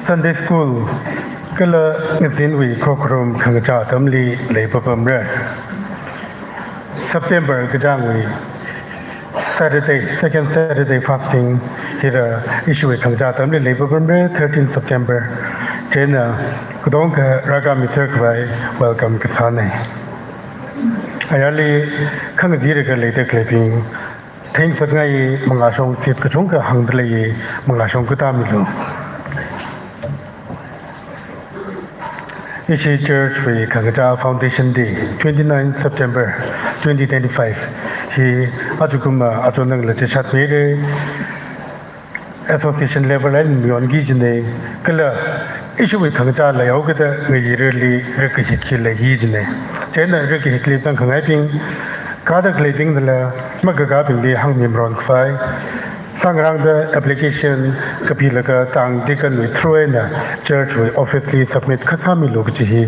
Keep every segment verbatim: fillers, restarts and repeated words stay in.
Sunday School kala ngazinwui khokharum khangachā atamli leipapamra. September kachāngwui Saturday, second Saturday fasting hira ishiwui khangachā atamli leipapamra, thirteenth September. Chieina katongkha rākāmi sākhavai welcome kasāna. Ayarli khangazirlaga leida khaleibing, thengsakngai mangāshong, shit kachungkha hāngda lei, mangāshong katāmilu. Ishi church wui khangachā Foundation Day, twenty-ninth September twenty twenty-five hi achukum atunangla chishat mire. Association level eina mayonki jina, kala ishiwui khangachā leihaokida ngayirali rikahik hi leihi jina. Chieina rikahikli zangkhangaibing, kadak leibingnala makakābingli hāngmi maron khavai, sangrangda application kapilaga tangda kanwui through eina church wui office li submit kasāmilu kaji hi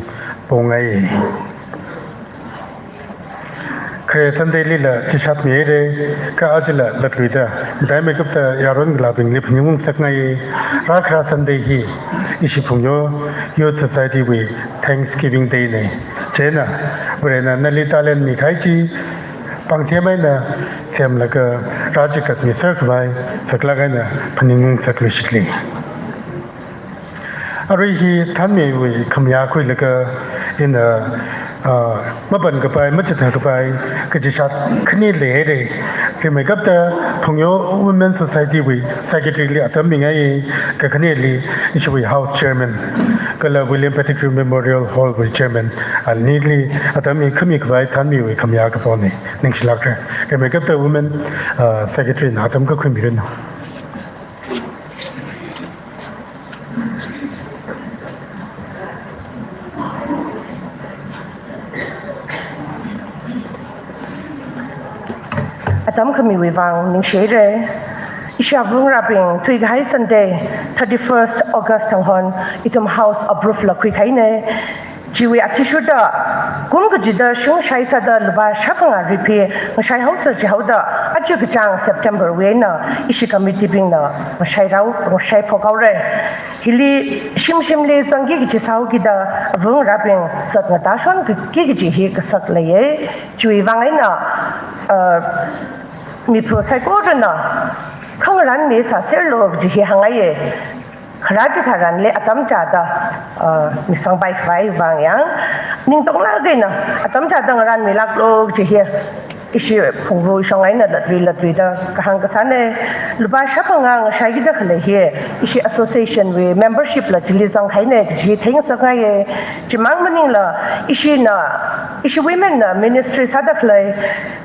pongai. Sunday lila chishat mihaira, kha ajala latluida, mataimeikapta yaron ngalābingli phaningungsakngai, rākhara Sunday hi, ishi Phungyo Youth Society wui Thanksgiving Day na. Chieina, Varena nali talent mikahai chi, pāngthemai eina semlaga rāchigatmiserkhavai, saklāk eina phaningungsakluishitli. Arui hi thānmiwui khamayā khuilaga ina, ah, mapankapai, machithākapai, kachishat khani leihaira. Rimeikapta Phungyo Women Society wui Secretary li atam mingai, kakhaneli ishiwui House Chairman, kala William Pettigrew Memorial Hall wui Chairman, anili atam mi khamikapai thānmiwui khamayā kapona, ningshilākra. Rimeikapta Women, ah, Secretary na atam kakhuimiranu. Atam khamiwui vang ningshihaira. Ishi avāvangarābing, thuikahai Sunday, thirty-first August sanghon, ithum House approve la khuikahaina. Chiwui athishurda, kum kachida shungshai sāda lupā shāphangā riphi ngashai haosa jihaoda, aja kachāng September wui eina ishi committee bingna ngashai rao, ngashai phokhaora. Hili shimshimli zangki kaji sāhaokida, avāvangarābing zat ngatāshonki kaji hi kasak leiya. Chiwui vang eina, uh, miphu saikorana khangarān mi sāserlu kaji hi hāngngaiya. Kharā chitharanli atam chāda, uh, misangpai khavai vang yang, ningtonglāk eina atam chāda ngarānmilāklu kaji hi ishi Phungyo shong eina latlui latluida kahāng kasāna. Lupā shāphangā ngashaikida khalei hi ishi association wui membership la chili zangkahaina kaji theingasakngaiya. Chimang maningla ishina, ishi women na ministry sāda khalei,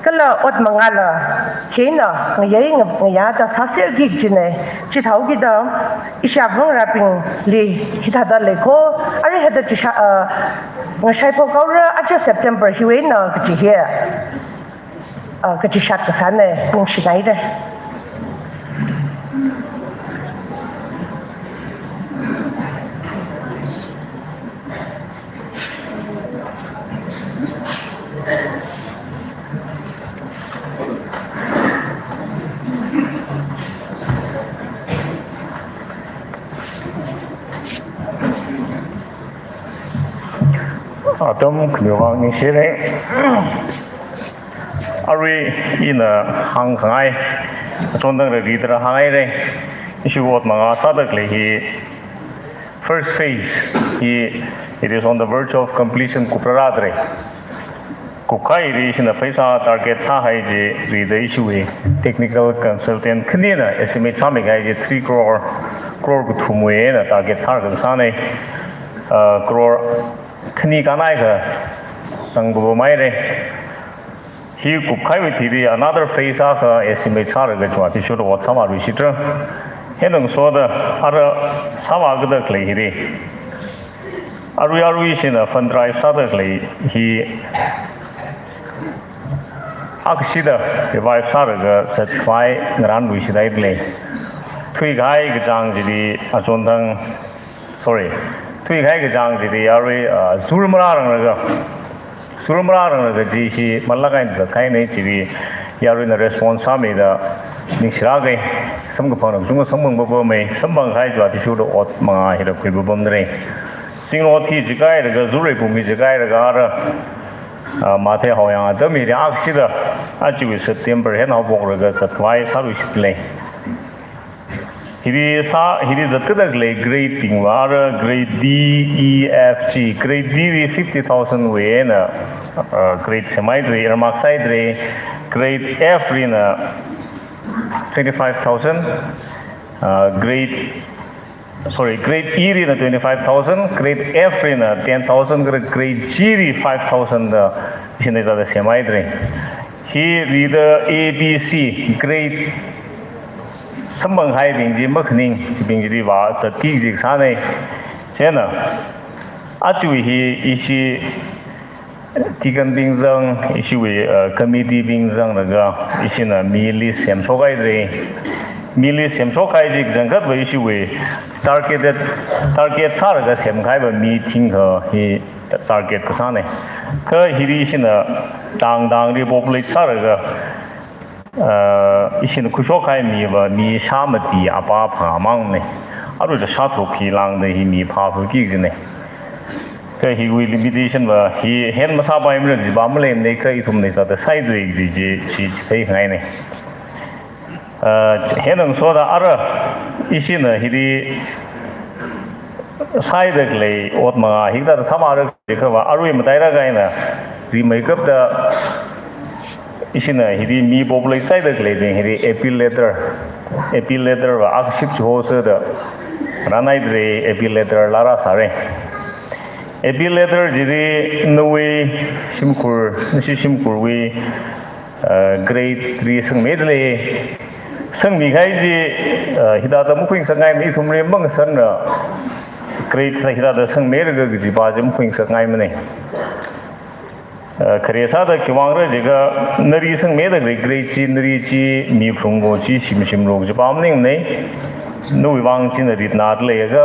kala ot mangāla hina ngayei nga-, ngayāda sāserki kajina. Chithāhaokida ishi avāvangarābingli hithāda leikho, arui hithāda chisha-, ah, ngashai phokhaora, aja September hiwui eina kaji hi, ah, kachishat kasāna, ningshinaira. Atam khamiwui vang ningshihaira. Arui ina hāngkhangai, achon tangda ridara hānghaira. Ishi ot mangā sāda khalei hi, first phase hi, it is on the verge of completion, kuprarāda lei. Kupkahai hi ishina pheisā target sāhai chi, rida ishiwui technical consultant khanina estimate sāmikahai chi three crore, crore kathumwui eina target sālaga sāna. Uh, crore khani kanai kha zangpapamhaira. Hi kupkahaiwui thili another phase akha estimate sālaga chua athishurda ot sāmāluishitra. Hina ngasoda ara sāmākada khalei hili, arui arui ishina fund drive sāda khalei hi akhashida revive sālaga zatkhavai ngarānluishithaida lei. Thuikahai kachāng chili achon tang, sorry, thuikahai kachāng chili arui, ah, zurmara ranglaga, zurmara ranglaga chi hi malak eina zatkahaina chili yaruina response sāmida ningshilāka. Samkaphang rang chunga samphang papamei, samphangkahai chua athishurda ot mangā hila khuipapamda lei. Zingrot hi chikailaga, zurreipumi chikailaga ara, ah, mathei haoyang atam hili akhashida, aja September hen haophoklaga zatkhavai sāluishitda lei. Hili sā, hili zatkada khalei grade bingva ara grade D, E, F, G. Grade D li fifty thousand wui eina, uh, grade semhaida lei, earmark sāhaida lei. Grade F lina twenty-five thousand, uh, grade, sorry, grade E lina twenty-five thousand, grade F lina ten thousand, grade, grade G li five thousand da ishina hithāda semhaida lei. Hi rida A, B, C, grade samphangkahaibing chi makhaning, chibing chili vāzatki kaji kasāna. Chieina, aja hi ishi deacon bing zang, ishiwui, uh, committee bing zanglaga, ishina mi list semshokhaida lei. Mili semshok kahai chi kachangkhatva ishiwui targeted, target sālaga semkahaiva mi thingkha hi target kasāna. Kha hili ishina tangtangli populate sālaga, uh, ishina khuishok kahai miva mi shāmati apā phangā mangna. Aruila shātharuk hi lāngda hi mi phā phukiki kajina. Kha hiwui limitation va hi hen masāpaimara jiva maleimana, kha ithumna sāda saidalei kaji chi, chi, chi theikhangaina. Uh, hen ngasoda ara ishina hili saida khalei ot mangā hikathāda sāmara jiakhava, arui matailāk eina rimeikapta ishina hili mi populate saida khaleibing hili appeal letter, appeal letter va akship chihosāda rānhaidalei, appeal letter laa rāsāra. Appeal letter chili nawui shimkhur, nashi shimkhurwui, uh, grade three sangmidalei. Sangmikahai chi, uh, hithāda makhuingasakngaimana, ithumli mangasakna grade hithāda sangmilaga kajiva chi makhuingasakngaimana. Uh, khare sāda khiwuivāngra jiakha nali sangmida khalei grade chi, nali chi miphalunglu, chi shimshimlu kajiva maningmana. Nawui vang china ritnada leiakha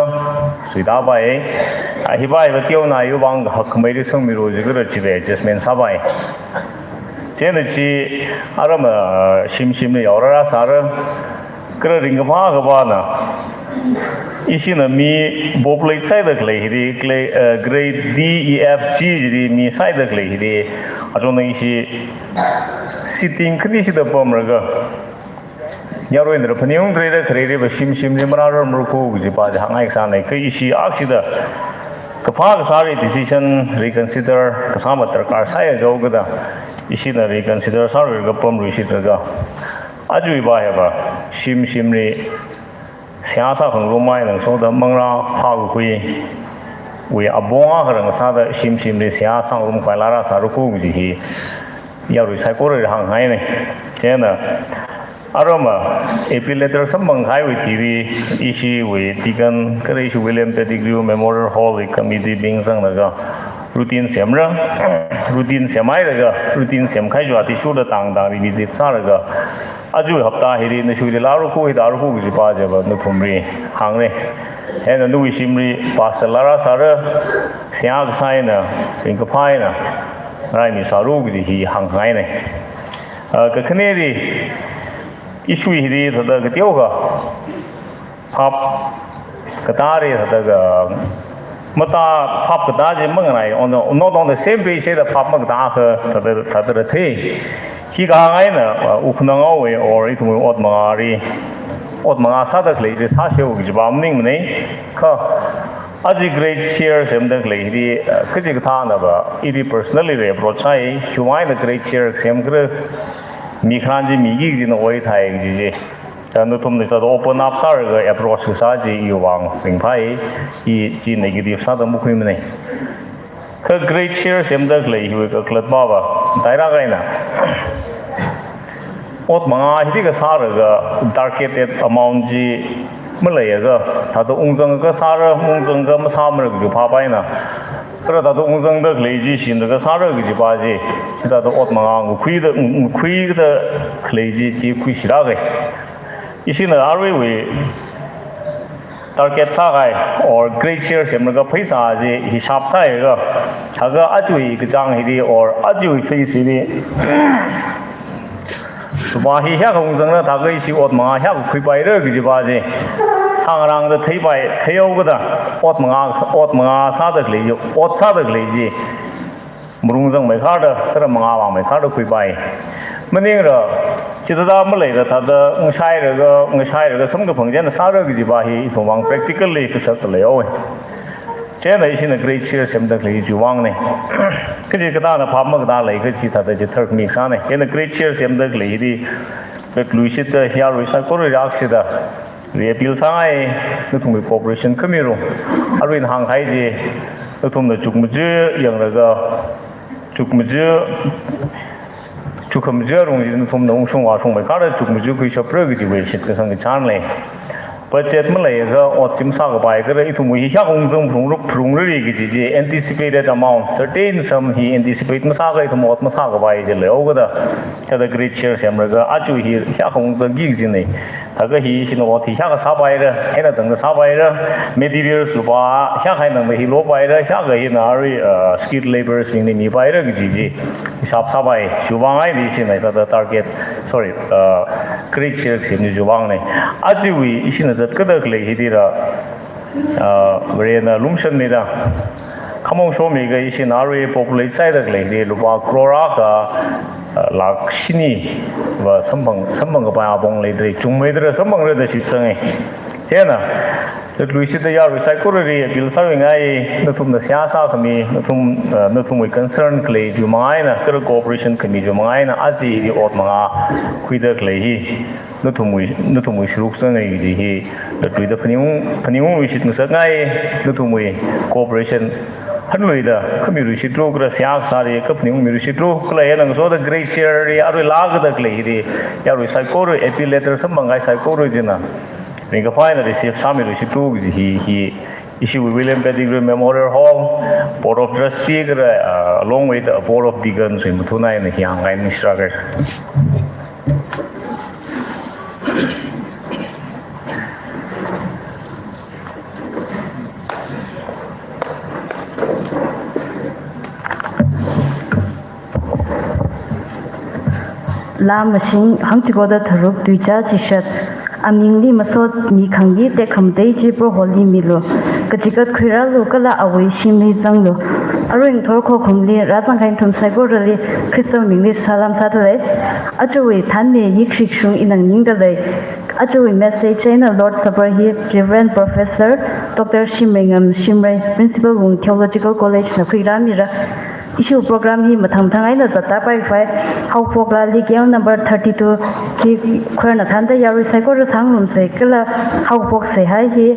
suitāpai. Ah, hiva hiva teonao vang hakkhameili sangmilu jiakha chili adjustment sāpai. Chieina chi aram, ah, shimshimli yaorāra sāra. Kha ringkaphā akhavana, ishina mi populate saida khalei hili, khalei, eh, grade D, E, F, G chili mi saida khalei hili, achona ishi sitting khani shida pamlaga, yaruina phaningungda khalei va shimshimli marārarmara kajiva chi hāngngai kasāna. Kha ishi akshida kaphā kasāli decision reconsider kasā madarkar sāya jihaokada, ishina reconsider sālaga pamluishitlaga, aja hiva hiva shimshimli seihā sākhangarum eina ngasoda manglā phākakhuiwui apong akha rāngasāda shimshimli seihā sāngarum khavai laa rāsāra kaji hi yarui saikorali hānghaina. Chieina aram appeal letter samphangkahaiwui thili ishiwui Deacon, kala ishi William Pettigrew Memorial Hall wui committee bing zanglaga routine semra, routine semhailaga, routine semkahai chiwui athishurda tangtangli visit sālaga, aja hapta hili nashuili lāra kaji, hithāda lāra kajiva chiva nathumli hāngra. Hieina nawui shimli pastor laa rāsāra, seihā kasā eina, ringkaphā eina raimi sāra kaji hi hāngngaina. Ah, kakhaneli, ishiwui hili thāda kateokha phap katā ri thāda ka, mata phap katā chi manganai, on the, not on the same page da phap makatā akha thāda, thāda thei. Hi kahāng eina, uh, Ukhnangawui or ithumwui ot mangāli, ot mangā sāda khalei chi sāseo kajiva maningmana. Kha aja grade share semda khalei hili, uh, kachikathānava ili personally approach sāi, khiwuivāng eina grade share semkhala, mi kharā chi miki kajina oithai kaji chi. Chieina nathumna sāda open up sālaga approach kasā chi iwui vang ringphai, i chi negative sāda makhuimana. Kha grade share semda khalei hiwui kakhalatva, matailāk eina ot mangā hili kasālaga targeted amount chi maleiakha, thāda ungzang kasāra, ungzang ka masāmara kaji phap eina, kala thāda ungzangda khalei chi shinlaga sāra kajiva chi, thāda ot mangā ngakhuida, ngakhuida khalei chi, chi khuishilāka. Ishina aruiwui target sākahai or grade share semlaga pheisā chi hishap sāakha, thākha ajawui kachāng hili or ajawui phase hili, suma hi hiyākha ungzangna thākha ishi ot mangā hiyākha khuipaira kajiva chi sāngarāngda theipai, theihaokada ot mangā, ot mangā sāda khalei chi, ot sāda khalei chi marungzangmeikharda, kala mangāvāngmeikharda khuipai. Maningla, chithāda maleila thāda ngashailaga, ngashailaga samkaphang chieina sāra kajiva hi ithumwui vang practically kasak leihaowa. Chieina ishina grade share semda khalei chiwui vangna. Kachikathāna phap makatā leikha chithāda chithar khami kasāna. Chieina grade share semda khalei hili, katluishitta yarui saikorali akshida reappeal sāngai, nathumwui cooperation khamilu. Aruina hāngkahai chi, nathumna chukmaja yanglaga, chukmaja, chukkhamaja arung chi nathumna ungshung vāshungmeikharda chukmaja khuishapra kajiwui shitkasang kachāng lei. Budget maleiakha ot chi masākapai, kala ithumwui hi hiyākha ungzang phalungra, phalungrali kaji chi anticipated amount, certain sum hi anticipate masāakha ithum ot masākapai chi leihaokada, thāda grade share semlaga aja hi hiyākha ungzangki kajina. Thākha hi ishina ot hi hiyākha sāpaira, eina tangda sāpaira, materials lupā hiyākha eina tangda hi lopaira, hiyākha hina arui, uh, skilled labourers bingli mipaira kaji chi hisāp sāpai. Chiwuivang eina ishina sāda target, sorry, uh, grade six semni chiwuivang eina. Ajawui ishina zatkada khalei hi dira, uh, Varena lumashanmida, khamong shomikha ishina arui populate sāda khalei hi lupā crore akha, uh, lakh shini va samphang, samphang kapai apong leidalei, chungmeida samphangra da shitsanga. Chieina, latluishitta yarui saikorali appeal sāmingai, nathumna seihā sākhami, nathum, uh, nathumwui concern khalei chiwui manga eina, kala cooperation khami chiwui manga eina, aja hi ot mangā khuida khalei hi nathumwui, nathumwui sharuk sāngai kaji hi latluida phaningung, phaningung luishit ngasakngai. Nathumwui cooperation hanluida khamiluishitlu, kala seihā sāli kaphaningungmiluishitlu, kala hina ngasoda grade six li arui lākada khalei hili yarui saikora appeal letter samphangkahai saikora china ringkaphā eina receive sāmiluishitlu kaji hi, hi ishiwui William Pettigrew Memorial Hall, Board of Trustee kala, uh, along with the Board of Deacons wui mathun eina hi hāngngai, Mister Agar. Laa mashing hangchikoda tharuk, tuichā chishat, amingli masot mi khangayei tekhamatei chi Proholi milu. Kachikat khuirālu kala awui shimli zanglu. Arui ngathor khokhumli rāzangkahai nathum saikorali Khristawui mingli salām sādalei. Ajawui thanmi yikhrik shung ina nganingdalei. Ajawui message eina Lord Supper hi Reverend Professor Doctor Shimreingam Shimray, Principal Wung Theological College na khuirāmira. Ishiwui program hi mathang mathang eina zatda paikhavai, haophokla Legal Number thirty-two hi khuirāna thānda yarui saikora sāngarumsa kala haophoksa, hai hi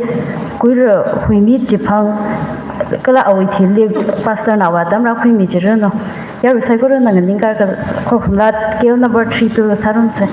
Kuira Huimi Chiphang kala awui thili Pastor na vātamrākhuimi jiranu. Yarui saikorana nganingkakha khokhumla Legal Number thirty-two sārumsa.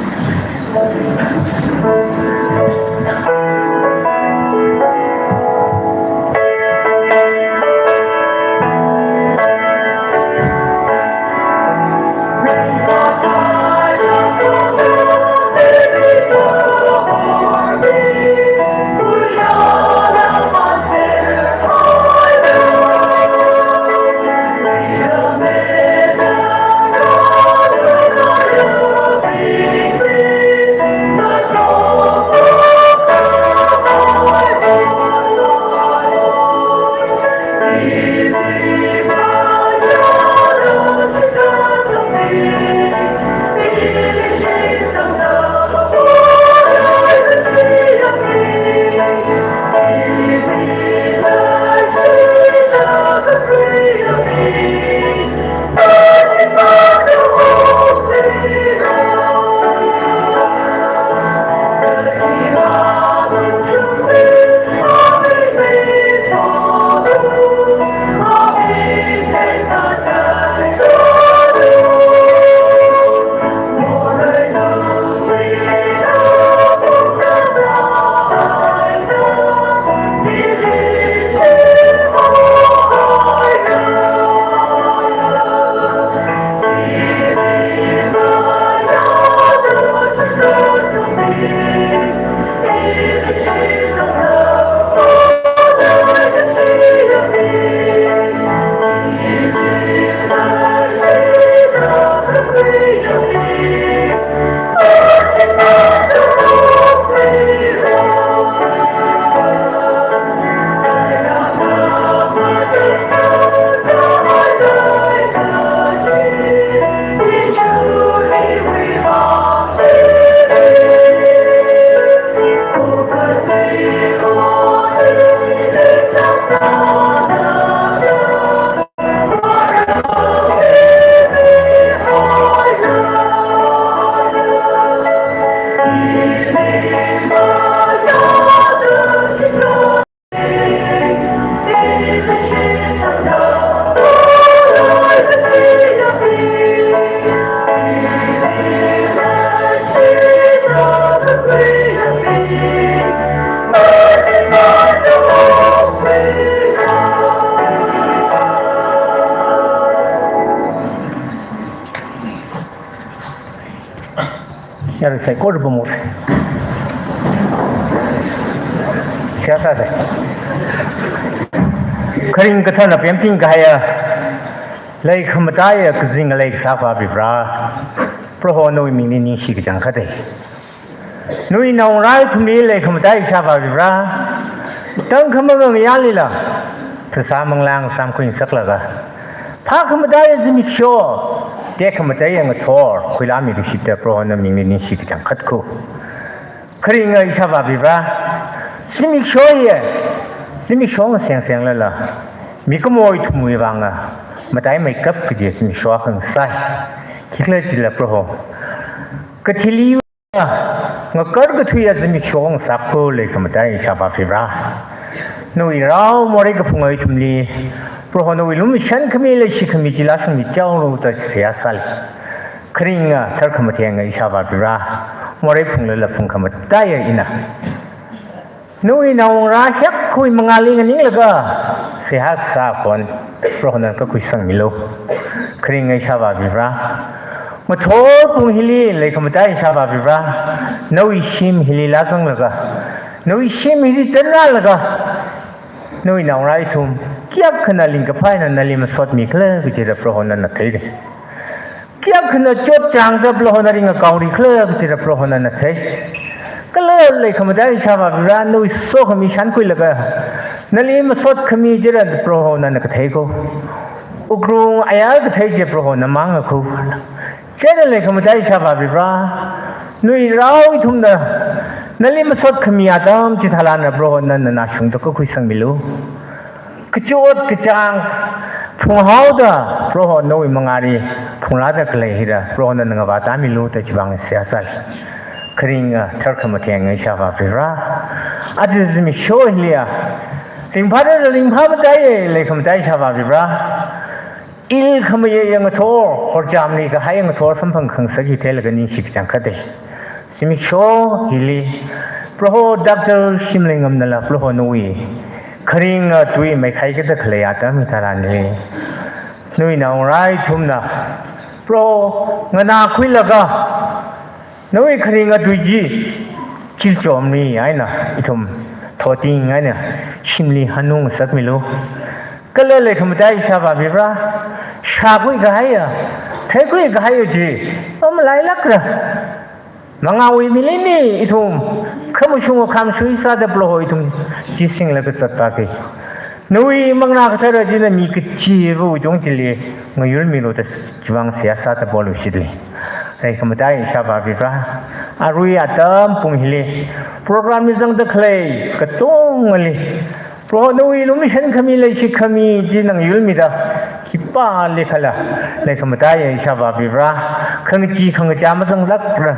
Yarui saikora pamur. Seihā sāsa. Kharing kathāna pemting kahaiya, leikhamataiya kazing ngalei kasā Avāva Varivara, Proho nawui mingli ningshi kachangkhatta. Nawui naongarā ithumli leikhamatai Avāva Varivara, tangkhamang ngayālila phasā manglā samkhuingasaklaga, phākhamataiya zimiksho, tekhamataiya ngathor khuilāmi kashida Proho nawui mingli ningshi kachangkhat khu. Kharinga Avāva Varivara, zimiksho hiya, zimiksho ngasengsenglala, mikumo ithumwui vanga mataimeikap kaji zimiksho akha ngasai. Khikhalajila Proho, kathili ngakar kathuiya zimiksho ngasak khu leikhamatai Avāva Varivara, nawui rao morei kaphunga ithumli Proho nawui lumashan khami leishi khami chila sangmi chaoro da seihā sāli. Kharinga tharkhamatheng Avāva Varivara, morei phunglala phungkhamataiya ina nawui naongarā hiyākha mangāli nganinglaga seihā kasā khon Proho nana kakhuisangmilu. Kharinga Avāva Varivara, ngathor pung hili leikhamatai Avāva Varivara, nawui shim hili lāzanglaga, nawui shim hili tanrālaga, nawui naongarā ithum kayākha nali kaphā eina nali masotmikhala kajida Proho nana theida. Kayākhana chotchāngda Proho nali ngakaorikhala kajida Proho nana thei. Kala leikhamatai Avāva Varivara, nawui sokhami shānkhuilaga nali masotkhami chila Proho nana kathei khu. Wuklung ayar kathei chi Proho nana mangā khu. Chieina leikhamatai Avāva Varivara, nawui rao ithumna nali masotkhami atam chitharanla Proho nana nashungda kakhuisangmilu. Kachot kachāng phunghaoda Proho nawui mangāli phungrāda khalei hila Proho nana ngavātāmilu da chiwui vang seihā sāli. Kharinga tharkhamatheng Avāva Varivara, aja zimiksho hiliya ringphāda ringphāmataiya leikhamatai Avāva Varivara, il khamayeiya ngathor, horchamli kahaiya ngathor samphang khangasak hi theilaga ningshi kachangkhatta. Zimiksho hili Proho Doctor Shimlingamnala Proho nawui kharinga tui meikhai kada khalei atam hitharanli, nawui naongarā ithumna Proho nganākhuilaga nawui kharinga tui chi chilchomri eina ithum thoting eina shimli hanung ngasakmilu. Kala leikhamatai Avāva Varivara, shākhui kahaiya, theikhui kahaiya chi amalailakra mangāwui milini ithum khamashung khamsui sāda Proho ithum chi singlaga zatpake. Nawui manglā kathara china mi kachiva̱wui tungli chili ngayurmilu da chiwui vang seihā sāda polu shitli. Leikhamatai Avāva Varivara, arui atam pung hili program li zangda khalei katongali Proho nawui lumashan khami leishi khami chi nana yurmida, khipālikhala leikhamatai Avāva Varivara, khangachee khangachā mazanglakra,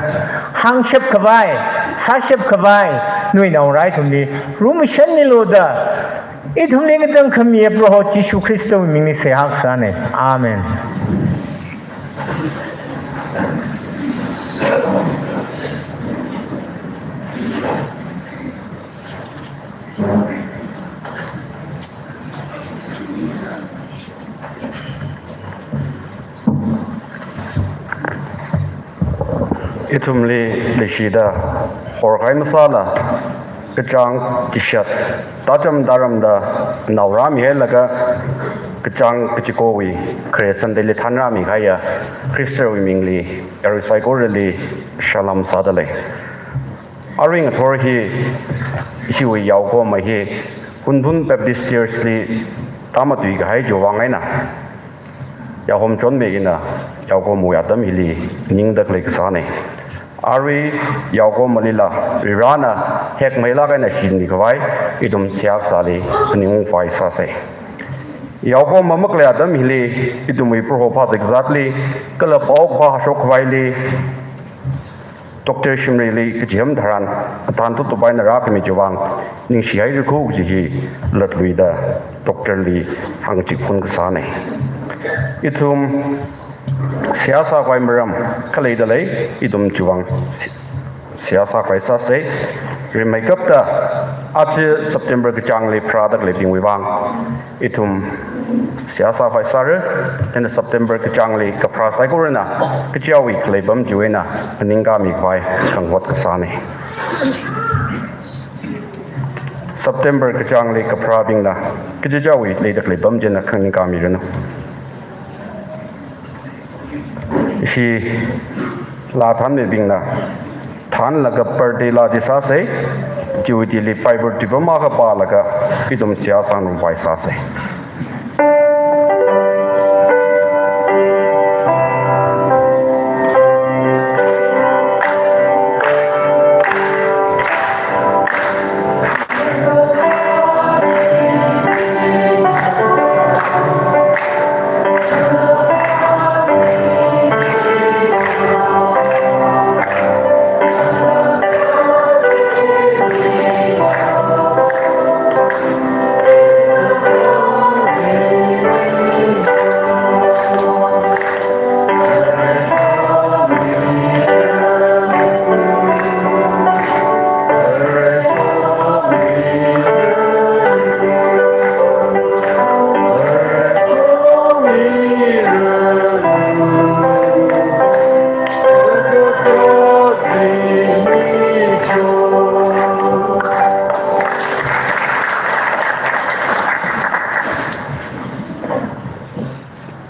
hāngshap khavai, sāshap khavai nawui naongarā ithumli lumashanmilu da ithumli ngatangkhami Proho Jishu Khristawui mingli seihā kasāna. Amen. Ithumli leishida horkahai masāla, kachāng chishat, tacham taramda naorāmihailaga, kachāng kachikowui khare Sunday li thanrāmikahaiya Khristawui mingli yarui saikorali shalom sādalei. Arui ngathor hi, ishiwui yaokoma hi, Hunphun Baptist Church li tāmatuikahai chiwui vang eina, yaohom chonme ina yaokomwui atam hili ningda khalei kasāna. Arui yaokomalila Varivarana hekmeilāk eina shinmikhavai ithum seihā kasāli phaningungvai sāsa. Yaokoma makhalei atam hili ithumwui Proho phāzat kazatli, kala paokaphā hāshok khavaili, Doctor Shimlili kachiham tharan, athān tutup eina rākhami chiwui vang ningshihaira kaji hi latluida Doctor li hāngchikphun kasāna. Ithum seihā sākhavai maram khaleida lei, ithum chiwui vang seihā sākhavai sāsa. Rimeikapta aja September kachāngli pharāda khaleibingwui vang ithum seihā sākhavai sāra, then September kachāngli kapharā saikorana kachiwui khalei pam chiwui eina phaningkāmikhavai khangot kasāna. September kachāngli kaphārābingna kachichāwui leida khalei pam china khanganingkāmiranu. Ishi lāthānmibingna thānlaga birthday laa chi sāsei, chiwui thili Bible tuipam akha pālaga ithum seihā sāngarumpai sāsei.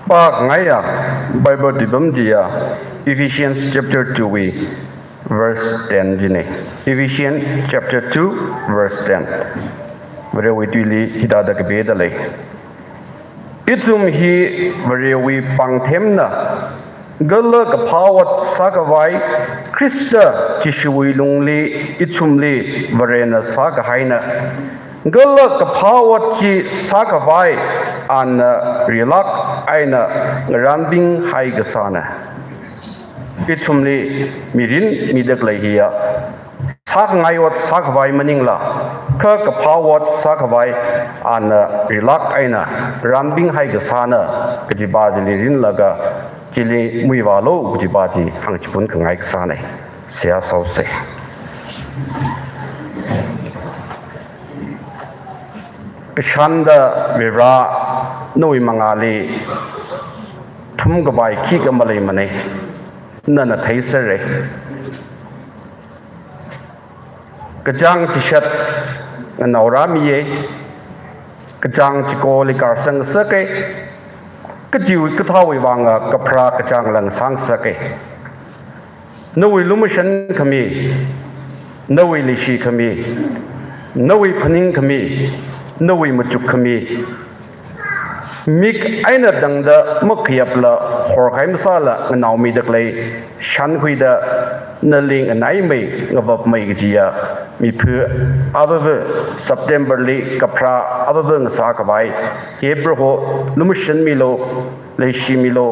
Pāngaiya Bible tuipam chiya Ephesians chapter two wui verse ten china. Ephesians chapter two verse ten. Varewui tuili hithāda kapida lei. Ithum hi Varewui pāngthemna, kala kaphā ot sākhavai Khrista Jishuwui lungli ithumli Varena sākahaina. Kala kaphā ot chi sākhavai ana rilāk eina ngarānbing haikasāna. Ithumli mirin mida khalei hiya sākhangai ot sākhavai maningla, kha kaphā ot sākhavai ana rilāk eina ngarānbing haikasāna kajipa chili rinlaga chili muivālu kajipa chi hāngchipun khangai kasāna. Seihā sāsei. Kashānda Vare, nawui mangāli thumkhavai khikha maleimana, nana theisera. Kachāng chishat nganaorāmiya, kachāng chikoli kārsang sāka, kachiwui kathāwui vānga kapharā kachāng lang sāngasaka. Nawui lumashan khami, nawui leishikhami, nawui phaningkhami, nawui machukkhami, mik eina tangda makhayapla horkahai masāla nganaomida khalei shānkhuida nali nganaimei ngavapmei kajiya miphu avava September li kapharā avava ngasākhavai hi Proho lumashanmilu, leishimilu,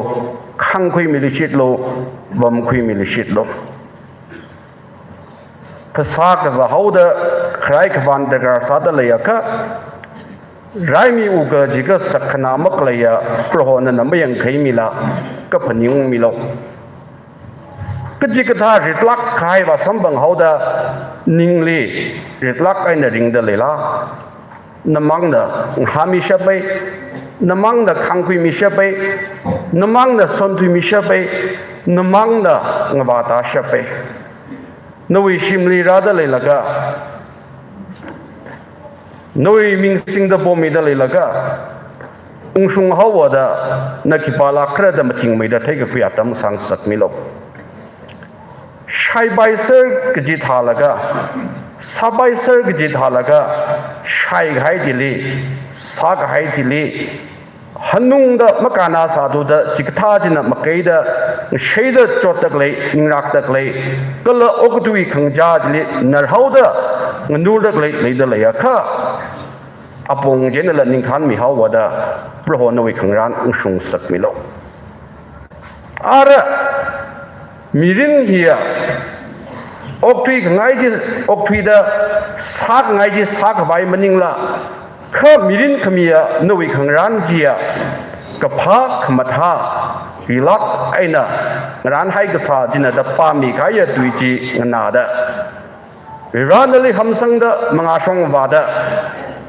khāngkhuimilu shitlu, vamkhuimilu shitlu. Phasā kazā haoda kharai khavān darkar sāda leiakha, raimi uka jika sakkhana makhaleiya Proho nana mayangkhaimila, kaphaning ungmilu. Kachikathā ritlāk kahai vāsamphang haoda ningli ritlāk eina ringda leila, namangna ngahāmishapa, namangna khāngkhuimishapa, namangna sonthuimishapa, namangna ngavātāshapa. Nawui shimli rāda leilaga, nawui ming singda pommida leilaga, ungshung haowada na khipāla kharada mathingmeida theikakhui atam sāngasakmilu. Shaipai ser kaji thālaga, sāpai ser kaji thālaga, shaikahai thili, sākahai thili, hanungda makānna sāthuda chikathā china makaida, ngasheida chotda khalei, ningrākda khalei, kala okathui khangachā chili narhaoda nganurda khalei leida leiakha, apong chieina la ningkhānmi haowada Proho nawui khangarān ungshung ngasakmilu. Ara mirin hiya okthui khangai chi okthuida, sākhangai chi sākhavai maningla, kha mirin khamiya nawui khangarān chiya kaphā khamathā rilāk eina ngarānhai kasā china da pāmikahaiya tui chi nganāda, Vare nali hamsangda, mangāshong vāda,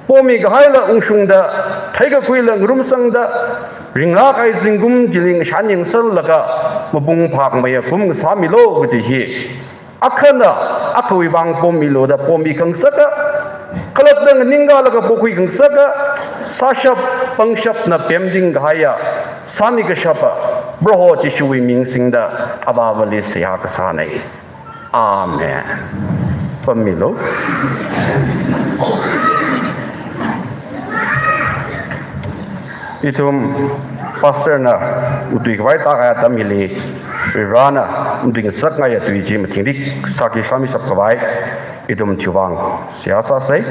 pomi kahaila ungshungda, theikakhuila ngarumsangda, ringlāk kahai zingkum chili ngashan yangsanglaga, mapung phākmeiya kum ngasāmilu kaji hi akhana akhawui vang pommilu da pomi khangasaka, Khalatta nganinglaga pokhui khangasaka, sāshap pangshapna pemting kahaiya, sāmi kashapa, Proho Jishuwui ming singda, Avāvali seihā kasānei. Amen. Pammilu. Ithum pastor na matuikhavai tākahai atam hili, Varivarana matuingasakngaiya tui chi mathingrik sāki sāmishap khavai, ithum chiwuivang seihā sāsei.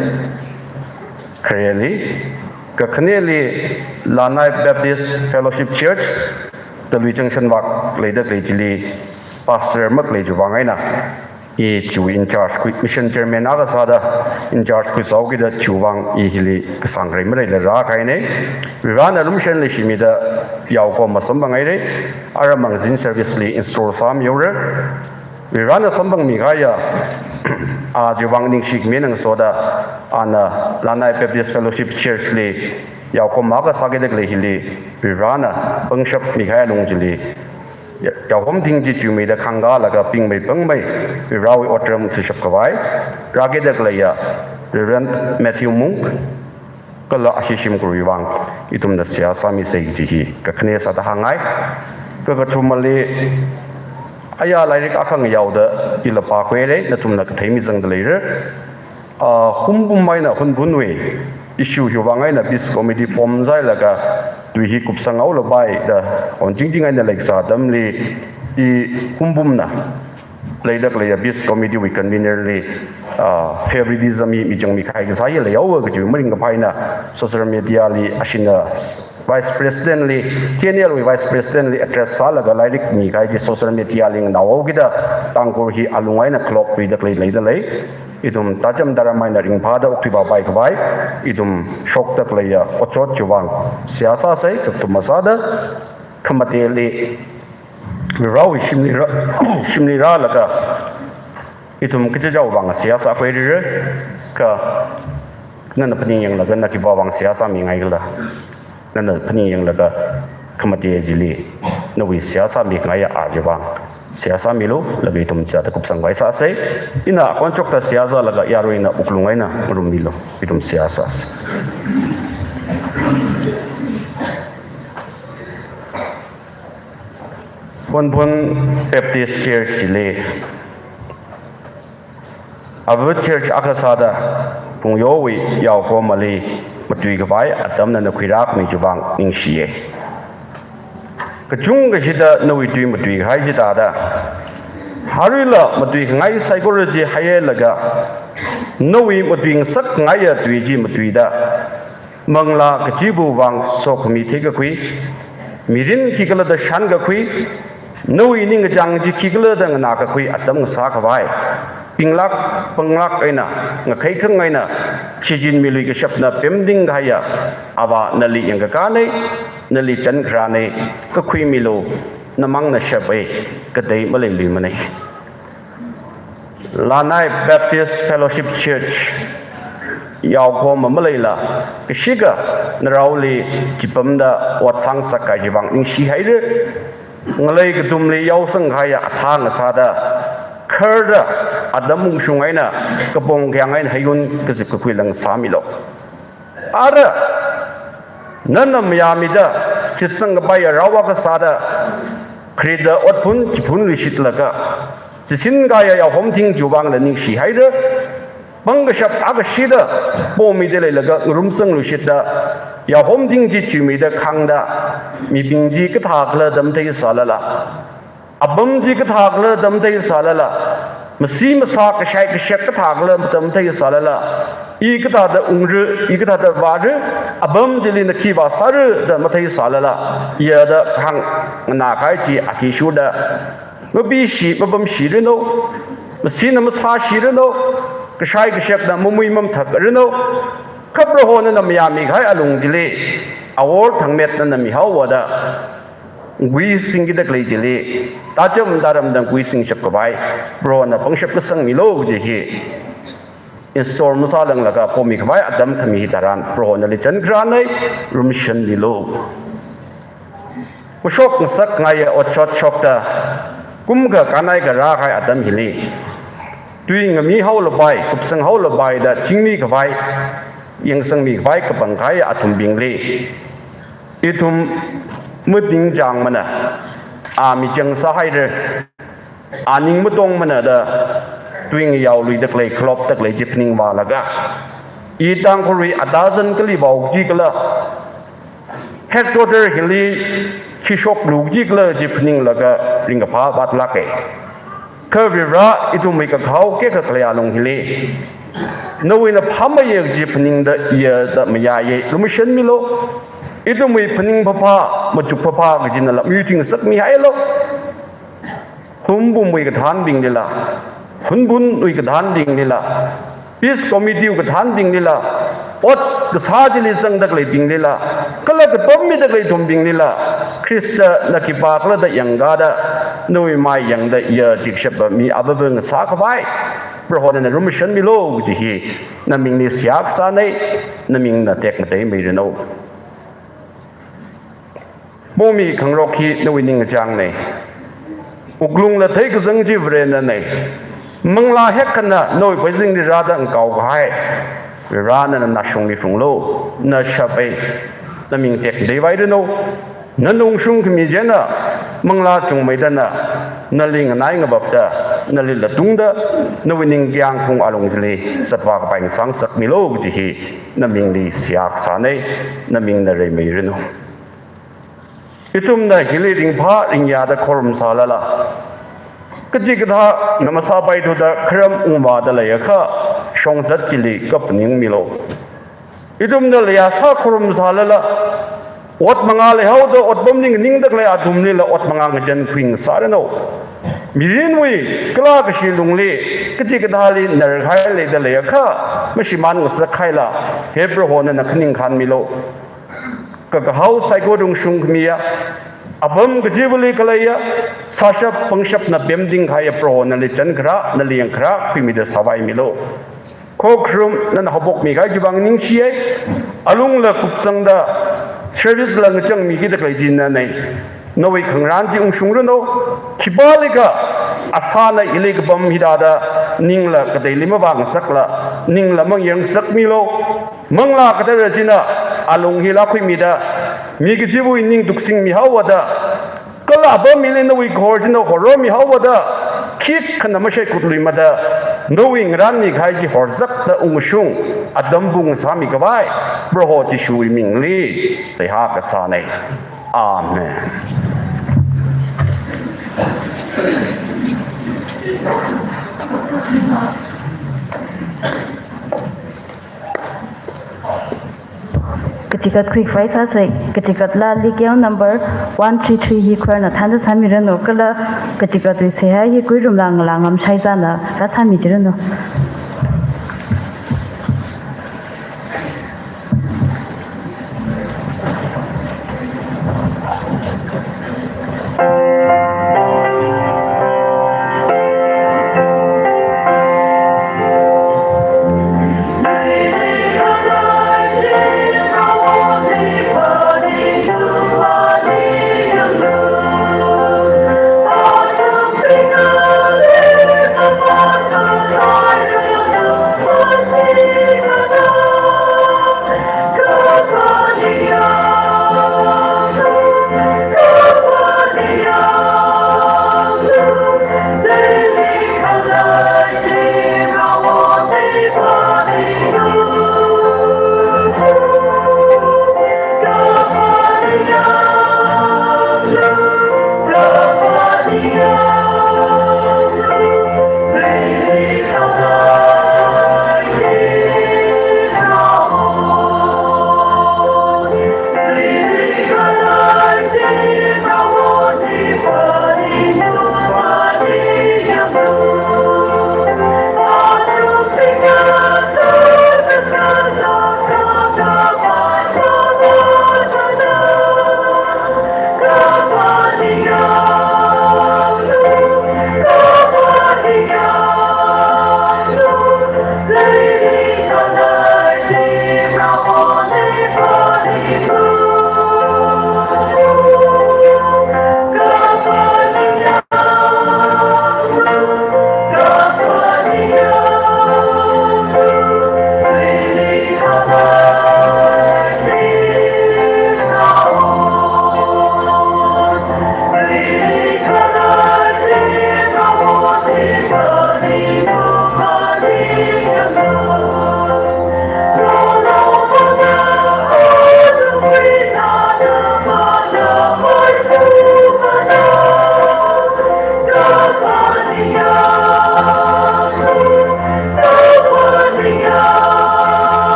Khareli, kakhaneli Lanai Baptist Fellowship Church, Talui Junction vak leida khalei chili, pastor makhalei chiwuivang eina, i chiwui in charge khui, mission chairman akha sāda, in charge khuisāhaokida chiwuivang i hili kasāng kharei maleila rākahainei. Varivarana lumashan leishimida yaokahoma samphanghairei, ara mangazin service li install sāmihaora. Varivarana samphangmi kahaiya, a chiwuivang ningshi khami eina ngasoda, ana Lanai Baptist Fellowship Church li yaokahoma akha sākida khalei hili, Varivarana pangshapmi kahai alung chili, ya-, yaohom thing chi chuimeida khangkālaga pingmei pangmei, Varivarawui otram thuishap khavai rākida khaleiya Reverend Matthew Mung kala ashi shimkhurwui vang ithumna seihā sāmisei kaji hi kakhane sāda hāngngai. Kakathumali, aya lairik akha ngayaoda ila pākhuirei, nathumna kathei mizangda leira. Ah, Hungpung eina Hunphunwui issue chiwuivang eina peace committee form sāhailaga tui hi kupsanghaolapai da, on chingching eina leikasā atamli, i Hungpungna leida khaleiya peace committee wui convener li, ah, favoritism hi michangmi kahai kasā hi leihaowa kaji maringkaphā eina social media li ashina Vice President li, T N L wui Vice President li address sālaga lairik mikahai chi social media li nganaohaokida, Tangkhul hi alung eina khalop luida khalei leida lei. Ithum tacham taram eina ringphāda okthuipapai khavai, ithum shokda khaleiya otshot chiwuivang seihā sāsei. Kakathuma sāda, khamateli, Varivarawui shimli rā, shimli rālaga, ithum kachichāwui vang seihā sākhuirira, kha nana phaningyanglaga na khipāwui vang seihā sāmingaikhala. Nana phaningyanglaga khamate chili nawui seihā sāmingaiya a chiwuivang seihā sāmilu, laga ithum chithāda kupsangkhavai sāsei. Ina akhon shokta seihā sālaga yaruina wuklung eina ngarummilu, ithum seihā sāsei. Hunphun Baptist Church li, ava church akha sāda, Phungyowui yaokomali matuikhavai atam nana khuirāmi chiwuivang ningshiya. Kachungkha shida nawui tui matuikahai chithāda, aruila matuikhangai saikora chi hailaga, nawui matuingasakngaiya tui chi matuida, manglā kachiva̱wui vang sokhami theikakhui, mirin khikhala da shānkakhui, nawui ningkachāng chi khikhala da nganākakhui atam ngasākhavai, pinglāk panglāk eina, ngakheikhang eina, shichinmilui kashapna pemting kahaiya Avā nali yangkakānei, nali chankharānei, kakhuimilu, namang nashapei, katei maleiluimanei. Lanai Baptist Fellowship Church yaokoma maleila, kashika naraoli chipamda ot sāngasakkahai chiwuivang ningshihaira. Ngalei kathumli yaosangkahaiya athang sāda, kharda, atam ungshung eina, kapong khayāng eina heiyun kazip kakhuila ngasāmilu. Ara, nana mayāmida, shitsang kapaiya rao akha sāda, kharida otphun chiphunluishitlaga, shitsinkahaiya yaohom thing chiwuivangla ningshihaira. Pangkashap akha shida, pomida leilaga ngarumsangluishitda, yaohom thing chi chuimida khāngda, mibing chi kathākhala da matheisālala, apam chi kathākhala da matheisālala, masi masā kashai kashak kathākhala da matheisālala, i kathāda ungra, i kathāda vāra, apam chili na khi vāsāra da matheisālala, yada kahāng nganākahai chi athishurda, mapishi mapamshiranu, masina masāshiranu, kashai kashakna mamui mamathakranu, kha Prohona nana mayāmikahai alung chili, awor thangmet nana mihaowa da, nguisingkida khalei chili, tacham taramda nguisingshap khavai, Prohona pangshap kasangmilu kaji hi, install masālanglaga pomikhavai atam khami hitharan, Prohona nali chankharānei, rumshanmilu. Mashokngasakngaiya otshot shokta, kumkha kanai kha rākahai atam hili, tui ngami haolapai, kupsang haolapai da chingmi khavai, yangsangmi khavai kapangkahai athumbingli ithum matingchangmana, a michang sāhaira, a ning matongmana da tui ngayaoluida khalei, khalopda khalei chi phaningvālaga, i Tangkhulwui atazan kali vao chi kala, headquarter hili khi shoklu chi kala chi phaninglaga ringkaphā vātlāka. Kha Vare, ithumwui kakhao khikha khalei alung hili nawuina phāmeiya kaji phaningda iya da mayāya, lumashanmilu. Ithumwui phaning phapha, machuk phapha kajina lam yuiting sakmihailu. Hunpumwui kathānbinglila, Hunpunwui kathānbinglila, Peace Committee wui kathānbinglila, ot kasā chili zangda khaleibinglila, kala kapammida khalei athumbinglila, Khristana khipākhala da yangkāda, nawui mai yangda iya chikshapa mi avāva ngasā khavai, Proho nana lumashanmilu kaji hi namingli seihā kasāna, namingna tekmateimeiranu. Pomi khangarok hi nawui ningkachāngna. Wuklungla theikazang chi Vare nana. Manglā hekkhana nawui pheizingli rāda ngakaokahai Vare nana nashungli shunglu, nashapa, naming tekmateivairanu. Nana ungshung khami china manglā chungmeida nana nali nganai ngavapda, nali latungda, nawui ningkhayāng phung alung chili zatvā kapai ngasang sakmilu kaji hi namingli seihā kasāna, namingna reimeiranu. Ithumna hili ringphā ringyāda khorum sālala, kachikathāna masāpaithuda kharam ungvāda leiakha shongzat chili kaphaningmilu. Ithumna leiyasā khorum sālala, ot mangā leihaoda otpamli nganingda khalei athumlila ot mangā ngachankhui ngasāranu. Mirinwui kala kashi lungli kachikathāli narhai leida leiakha mashimān ngasakhaila, he Proho nana khaning khānmilu. Kakahao saikora ungshung khamiya, apam kachivali khaleiya, sāshap pangshapna pemting kahaiya Proho nali chānkharā, nali yangkharā khuimida sāvaimilu. Khokharum nana haophokmi kahai chiwui vang ningshiya. Alungla kupsangda, service la ngachangmi kida khalei chi nana. Nawui khangarān chi ungshungranu. Khipālikha asāna ili kapam hithāda ningla kateili mavāngasakla, ningla mangyāng ngasakmilu. Manglā kathara china alung hi lākhuimida, mi kachiva̱wui ning tuksingmi haowada, kala apam hili nawui kahor china horromi haowada, khikha na mashaikhut luimada, nawui ngarānmi kahai chi horzakta ungshung, atam pung sāmi khavai, Proho Jishuwui mingli seihā kasāna. Amen. Kachikat khuikhavai sāsa, kachikatla lead girl number one three three hi choir na thānda sāmiranu, kala kachikatwui seihā hi Kuirumla Ngalangam Shaizana rāsāmichiranu.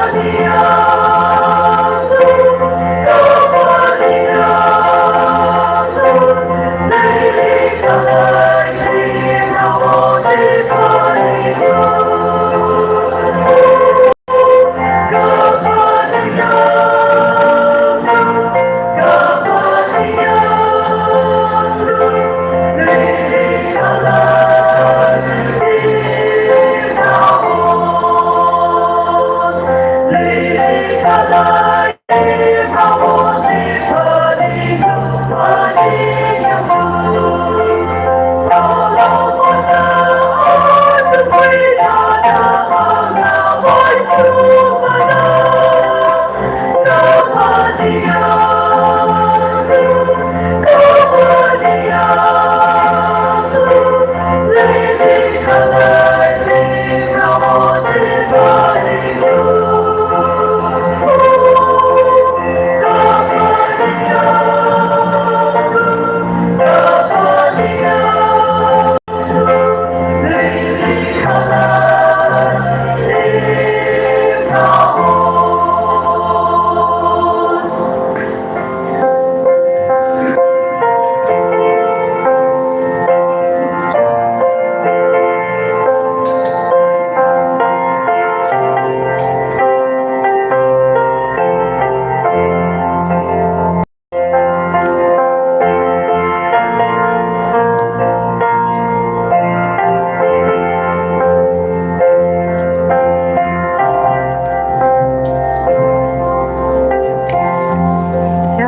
Seihā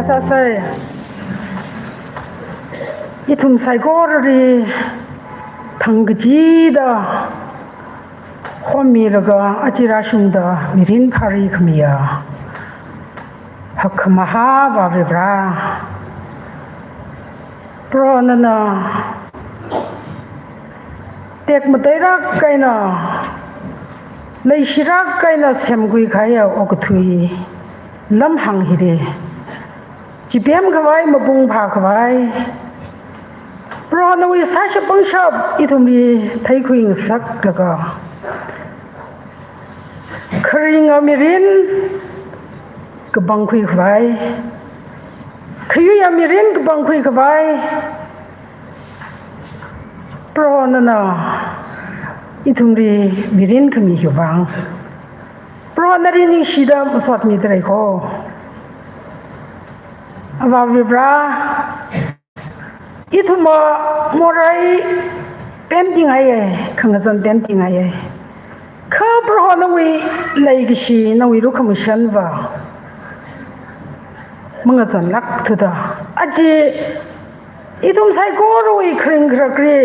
sāsa. Ithum saikorali thang kachida homilaga aja rāshungda mirin phari khamiya hakkhamahā Avā Varivara, Proho nana tekmateirak eina, leishilāk eina semkhui kahaiya okathui lamhāng hili chipem khavai, mapung phā khavai, Proho nawui sāshap pangshap ithumli theikhui ngasaklaga, kharinga mirin kapangkhui khavai, khayuiya mirin kapangkhui khavai, Proho nana ithumli mirin khami hiwui vang Proho nali ningshida masotmida lei ko. Avā Varivara, ithumva morei pemtingai, khangazan pemtingai. Kha Proho nawui leikashi, nawui lukhamashanva mangazanlāk thuda, aja ithum saikorawui kharing kharakli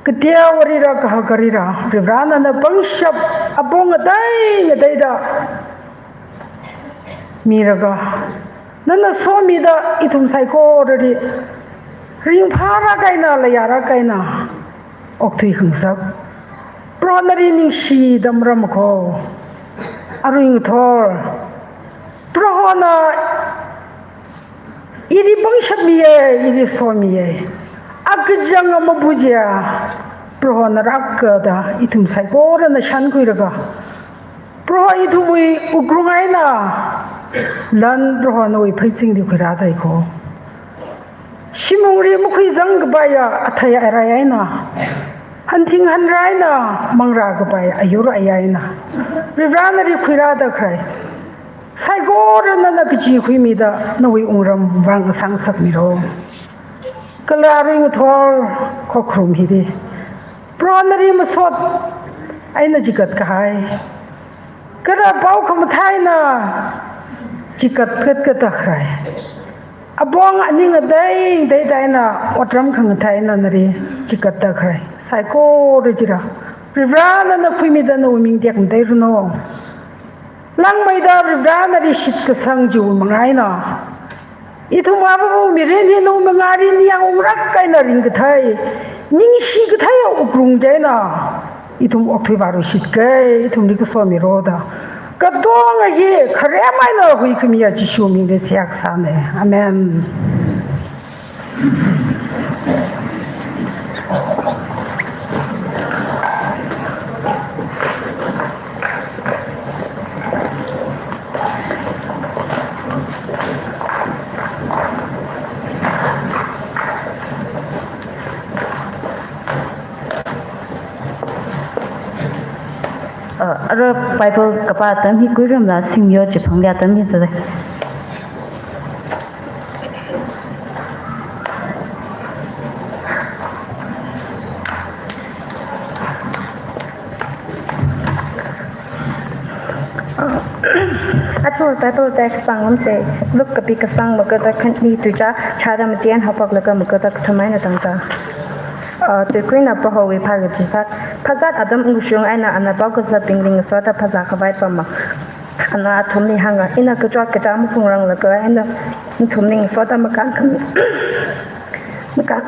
kateowarila kahak karila Varivara nana pangshap apong ngatei ngateida milaga, nana somida ithum saikorali ringphālāk eina, leiyālāk eina okthui khangasak. Proho nali ningshida maram ko. Arui ngathor Prohona ili pangshap miya, ili somiya. Akachanga mapujiya Prohona rākada ithum saikorana shankhuilaga, Proho ithumwui wuklung eina lan Proho nawui pheichingli khuirāda lei ko. Shimungli makhuizang kapaiya athei arai eina, hanthing hanra eina manglā kapai ayur aya eina, Varivara nali khuirāda khalei saikora nana kachi khuimida nawui wungram vang sāngasakmilu. Kala arui ngathor khokharum hili Proho nali masot eina chikat kahai, kala pao khamathā eina chikat kat kat khalei, apong aning ngatei ngateida eina otram khangathā eina nali chikatda khalei saikora chila Varivara nana khuimida nawui ming tekmateiranu. Langmeida Varivara nali shitkasang chiwui manga eina ithum avāva mirin hi nawui mangāli ningyāng unglāk eina ringkathei, ningshi katheiya wuklung chieina ithum okthui vāluishit kei, ithumli kasomilu da katonga hi kharem eina huikhamiya Jishu mingli seihā kasāna. Amen. Ara Bible kapā atam hi kuiramla singyo chiphanglei atam hi tale. Athum Bible text pāngarumsa, Luke kapi kasang makada khani tuicha, chara matian haophok laga makada kathum eina tangda. Ah, tuikuina Prohowui phākachithā. Phazat atam ungshung eina ana paokazat bingli ngasoda phazā khavai pama. Ana athumli hānga, ina kachot kachāng maphungrang laga eina nathumli ngasoda makānkhami, makān,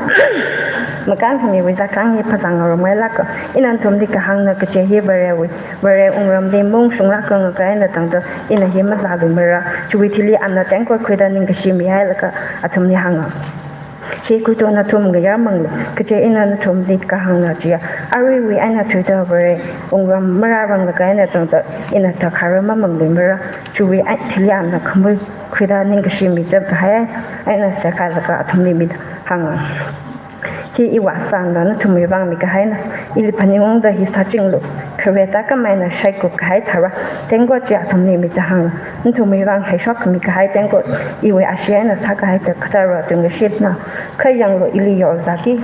makānkhamiwui zākahāng hi phazā ngarumngailāka. Ina nathumli kahāngna kaje hi Varewui, Vare wungramli maungshunglākrang laga eina tangda ina hi mazāluimara. Chiwui thili ana tengkot khuida ningkashi mihailaga athumli hānga. Chi khuitu nathum ngayarmanglu, kaje ina nathumli kahāngna chiya, aruiwui eina thuida Vare wungram marārang laga eina tangda ina thakharar mamangluimara. Chiwui ei thili ana khamui khuida ningkashi michap kahai eina sekhailaga athumli mihānga. Hi iwui asangna nathumwui vang mikahaina, ili phaningungda hi sāchinglu. Khare tākam eina shaikup kahai tharā tengkot chi athumli mihānga. Nathumwui vang heishokmi kahai tengkot iwui ashee eina sākahai thāda khatharā tungkashitna. Kha yanglu, ili yorzāki.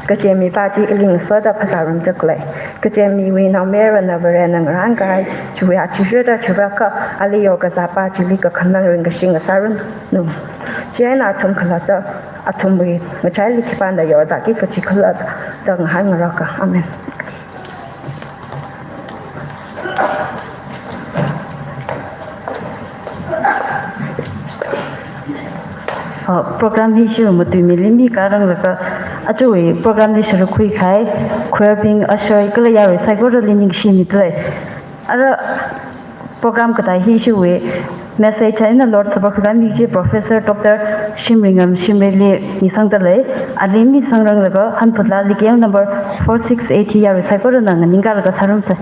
Kaje mipā chi ili ngasoda phazārum chaklei. Kaje miwui naomayarana Varena ngarānkahai, chiwui athishurda chirakha ali yorkazāpā chili kakhanang ringkashi ngasāranu. Chieina athum khalatta athumwui ngachaili khipāna yorzāki kachi khalatta ngahānngaraka. Amen. Ah, program hi shiru matuimili mi karang laga, aruiwui program hi shiru khuikahai, choir bing, usher, kala yarui saikorali ningshimi dalei. Ara program katā hi shiwui message eina Lord Supper khuikahai mi chi Professor Doctor Shimringam Shimrayli misangdalei, ali misangrang laga hanphut laa likeng number four six eight hi yarui saikorana nganingkalaga sārumsa.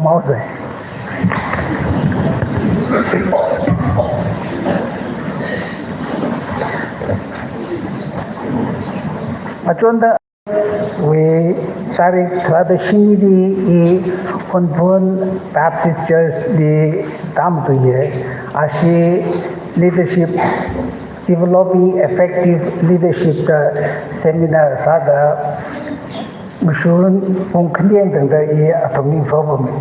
Mose. Achonda wui tarik tharāda shinili i Hunphun Baptist Church li tamtuiya, ashi leadership, developing effective leadership da seminar sāda, mashun pung khani tangda i athum ningsopa mi.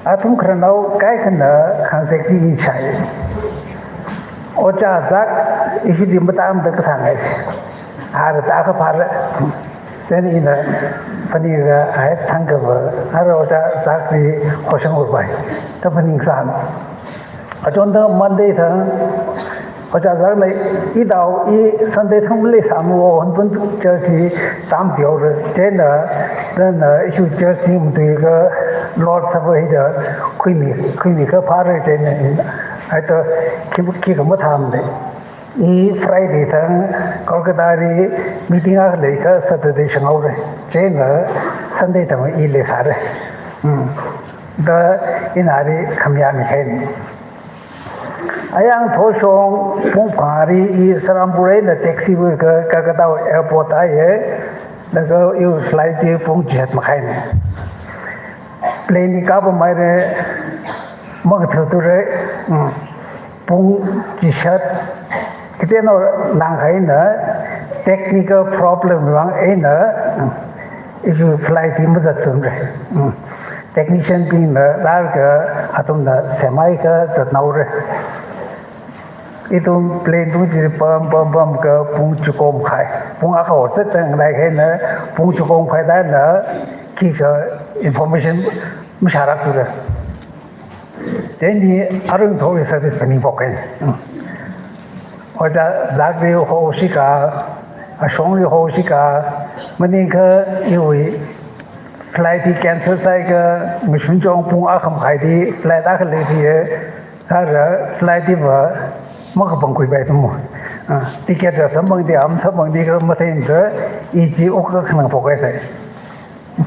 Athum khararnao kaikhana khangsekli shai. Ojā Zak, ishili matamda kasāngai. Ara ta kaphara. Then ina phaninglaga ai thangkava, ara Ojā Zakli hoshang urbai. Ta phaningsan. Achonda Monday thang, Ojā Zakna, i dao, i Sunday thang maleisāmana, Hunphun Church li tamtihaora. Chieina, then, uh, ishiwui church team tuiakha Lord Supper hida khuimi, khuimi kaphara chieina, ai to, khi, khikha mathāmana. I Friday thang Kolkata li meeting akha leiakha Saturday shanghaora. Chieina Sunday thang i leisāra. Hmm. Da ina ali khamayā mihaina. Ayang thotshong pung phangāli i Serampore eina taxi wui ka, Kolkata airport tāya, laga iwui flight chi pung chishat makhaina. Plane li kapam haira, makathāthura, mm, pung chishat, kateonao langkhaina, technical problem vang eina, mm, ishiwui flight hi mazatthura. Mm. Technician bingna rālaga athumna semhaiakha zatnaora. Ithum plane tungli pam, pam, pamkha pung chiko makhai. Pung akha ot zatda nganaikhaina, pung chiko makhai thāda khikha information mashālākthura. Chieina arui ngathorwui service phaningphokhaina. Ojā Zakli hoshika, ashongli hoshika, maningakha iwui flight hi cancel sāakha, mashun chong pung akha makhaili flight akha leithuiya, ara flight hiva makapangkhuipai thumo. Ah, ticket rā samphangda, am samphangda kha matheimada, i chi wukkhanang phokhaisai.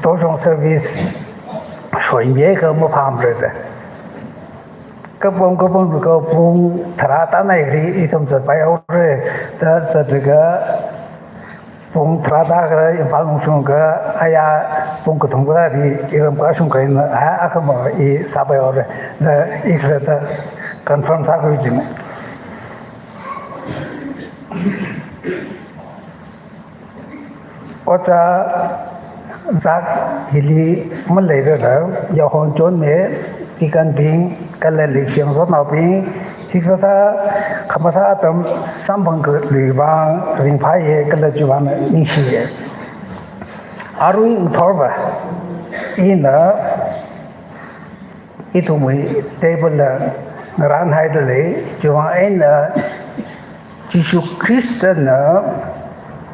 Thotshong service shoimiakha maphāmara da. Kapam, kapam, ka pung tharā tānai kri ithum zatpaihaora, da, zatlaga pung tharāda kha Imphal lungshungakha, aya pung kathum kharāli iram kashungkha eina, a, akhama i sāpaihaora, da, i kharā da confirm sākhui jina. Ojā Zak hili maleirara, yaohon chonmi, deacon bing, kala leishiyang zotnaobing, hikathā khamathā atam samphang khalui vang ringphāya kala chiwuivang ningshiya. Arui ngathorva, ina ithumwui table la ngaranhaida lei, chiwuivang eina Jishu Khristana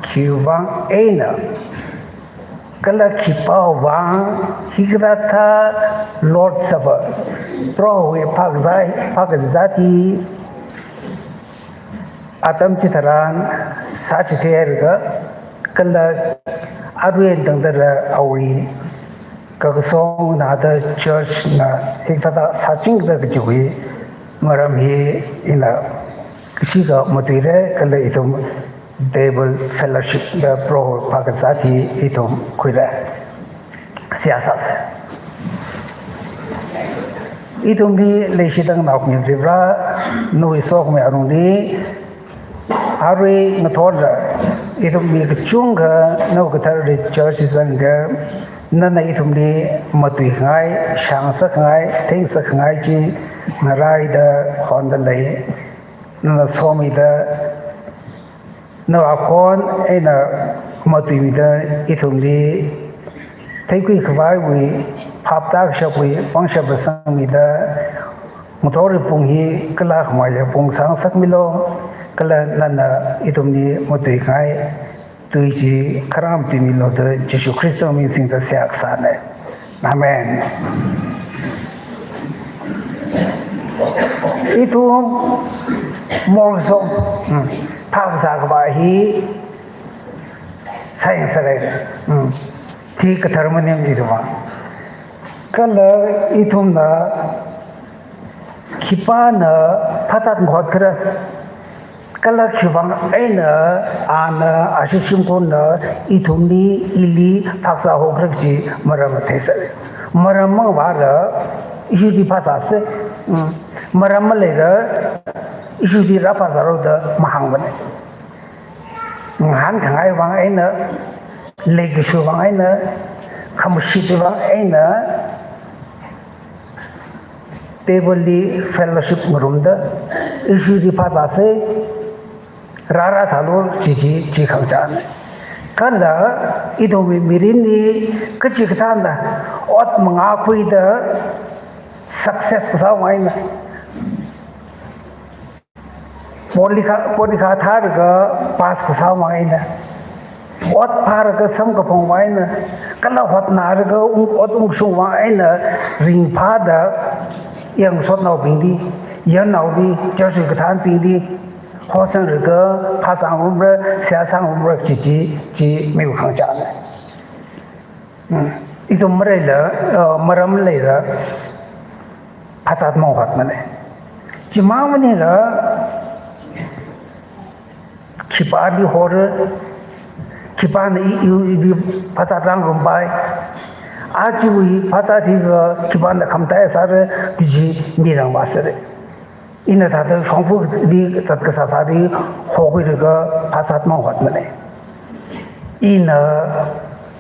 khiwuivang eina, kala khipāwui vang, hikathā Lord Supper, Prohowui phākazā, phākazāt hi atam chitharan sāchitheiakha, kala arui eina tangda rāra awui kakasong eina thāda church na hikathā sāchingda kajiwui maram hi ina kashikha matuira, kala ithum table fellowship da Proho phākazāt hi ithum khuira. Seihā sāsa. Ithumli leishida nganao khami Varivara, nawui sokhami alungli, arui ngathorda, ithum mi kachungkha nawui kathara church zangda, nana ithumli matuingai, shāngasakngai, theingasakngai chi ngarāida honda lei, nana somida, nawui akhon eina matuimida ithumli theikhui khavaiwui phap tākashapwui pangshap sangmida, ngathorwui pung hi kala khamayā pung sāngasakmilu, kala nana ithumli matuingai tui chi kharam tuimilu da Jishu Khristawui ming singda seihā kasāna. Amen. Ithum morkasong, hmm, phākazā khavai hi sāyangsaklei. Hmm. Hi kathar maning ithumva. Kala ithumna khipāna phazat mahotkhara, kala khiwuivang eina ana ashi shimkhurna ithumli, ili phakzā haokhara kaji maram matheisāra. Maram mavāla ishili phazāsa. Mm. Maram maleila ishili rāphazāra da mahāngmana. Ngahānkhangai vang eina, leikashiwui vang eina, khamashitwui vang eina, table li fellowship ngarumda, ishili phazāsa, rārāsālu, chi chi chi khangachāna. Kala ithumwui mirinli kachikathāna ot mangakhuida success kasāwui vang eina, polycla-, polycla thālaga pass kasāwui vang eina, ot phālaga samkaphangwui vang eina, kala hotnālaga ung-, ot ungshungwui vang eina ringphāda, yangsotnaobingli, yarnaoli, church wui kathānabingli, hosanglaga phazā ngarumra, seihā sāngarumra chi chi, chi miwui khangachāna. Hmm. Ithum maleila, uh, maram maleila phazat mahotmana. Chimang maningla khipāli hora, khipāna i, i, ili phazat rāngarumpai, ajawui phazat hiva khipāna khamataiya sāra, kaji mirangvāsāra. Ina thāda shongfali zatkasā sāli hokhuilaga phazat mahotmana. Ina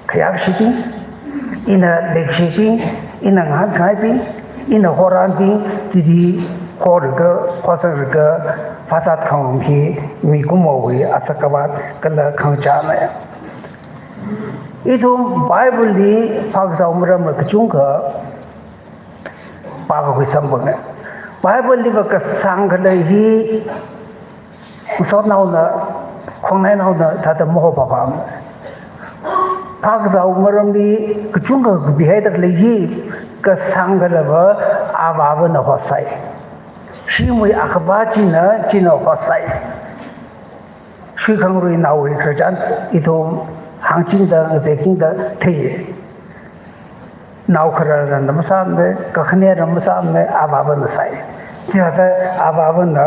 khayākashibing, ina leikashibing, ina ngahānkhangaibing, ina horānbing, chili holaga, hosanglaga phazat khangarum hi mikumowui asak kavāt kala khangachāna. Ithum Bible li phakzāwui maramla kachungkha pākakhui samphanga. Bible liva kasāng khalei hi ngasotnaona, khongnainaona thāda mahophāpamana. Phakzāwui maramli kachungkha kapihaida khalei hi kasāng khaleiva Avāvana hotsai. Shimwui Akhavā china, china hotsai. Shuikhangarui naowui khararchan ithum hāngchingda, ngazekchingda thei. Nao khararna masāmana, kakhanena masāmana, Avāvana sai. Chithāda Avāvana,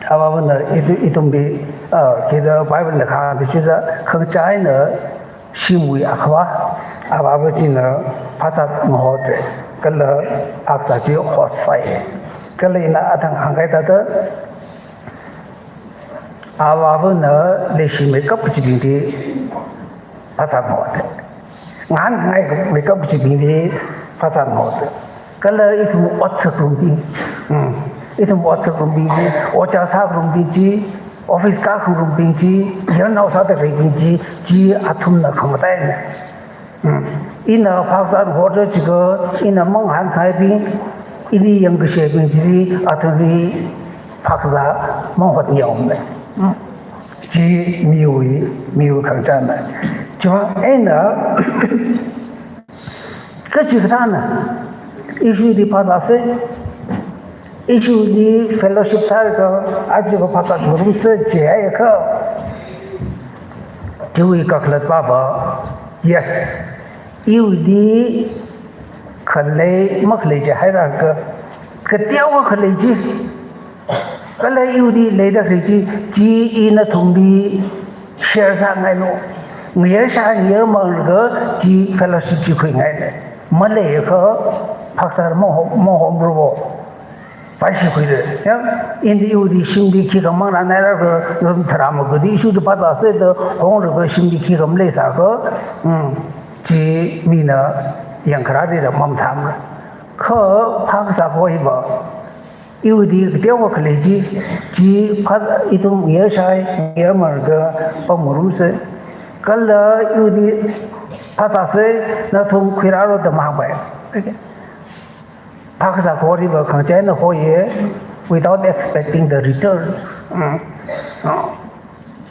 Avāvana ithu-, ithumli, ah, kida Bible na kahāng kachichāda khangachā eina shimwui Akhavā, Avāva china phazat mahotra, kala phakzā chi hotsai. Kala ina athang hāngkahai thāda, Avāvana leishimeikap kachibingli phazat mahotra. Ngahānkhangaimei kap kachibingli phazat mahotra. Kala ithum ot sākarumbing, hmm, ithum ot sākarumbing chi, ojā sākarumbing chi, office kākhangarumbing chi, yarnao sāda khaleibing chi, chi athumna khamataina. Hmm. Ina phakzat hotra chiakha, ina mangahānkhangaibing, ili yangkashebing chili athumli phakzā mahotmihaomana. Hmm. Chi miwui, miwui khangachāna. Chiwuivang eina kachikathāna ishili phazāsa, ishili fellowship sālaga, ajava phazat ngarumsa jihaiakha, chiwui kakhalatva, yes, iwuili khalei makhalei jihailāka, kateokha khalei chi, kala iwuili leida khalei chi, chi ina nathumli share sāngailu. Ngayar shā ngayarmalaga chi fellowship chi khuingaina. Maleiakha phakzā maho-, mahomrabo. Paishi khuida, ya, ina iwuili shimli khikha mangnānailaga, nathum tharā makhuida, ishili phazāsa da hongraga shimli khikha maleisāakha, mm, chi mina yangkharāli da mamathāmara. Kha phakzā kaho hiva, iwuili kateokha khalei chi, chi pha-, ithum ngayar shāi, ngayarmalaga pamngarumsa. Kala iwuili phazāsa, nathum khuirālu da mahāngpai. Okay. Phakzā kaholiva khangachā eina hoya, without expecting the return. Mm. Ah.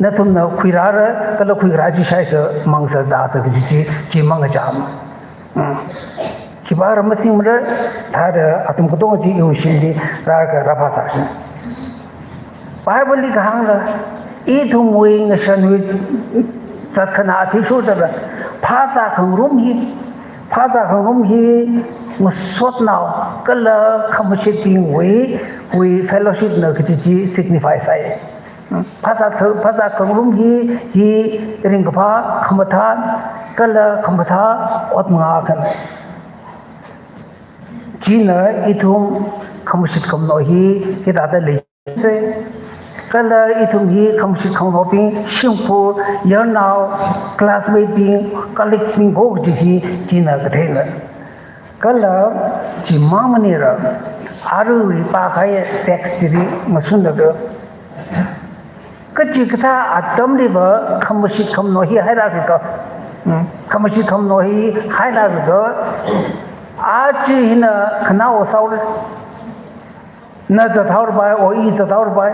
Nathumna khuirāra, kala khuikharā chi shaisa, mangsa zāsa kaji chi, chi mangacham. Mm. Khipāra masingmara, thāda athum katonga chi iwui shimli rālaga rāphāsāsa. Bible li kahāngla, ithumwui ngashanwui zatkhanā athishurda la, phazā khangarum hi, Phazā khangarum hi ngasotnao kala khamashitbingwui, wui fellowship na kaji chi signify sāi. Phazā kha-, phazā khangarum hi, hi ringkaphā, khamathā, kala khamathā ot mangā akhana. China ithum khamashit khamano hi, hithāda leisei. Kala ithum hi khamashit khamanaobing, shimkhur, yarnao, classmate bing, colleagues bing kaho kaji hi, china katheina. Kala chimang maningla, aruiwui pākahai text chili ngasunlaga, kachikathā atamliva khamashit khamano hi hailāklaga, hmm, khamashit khamano hi hailāklaga, aja hina khanaowa sāhaora. Na zathaora pai, o i zathaora pai,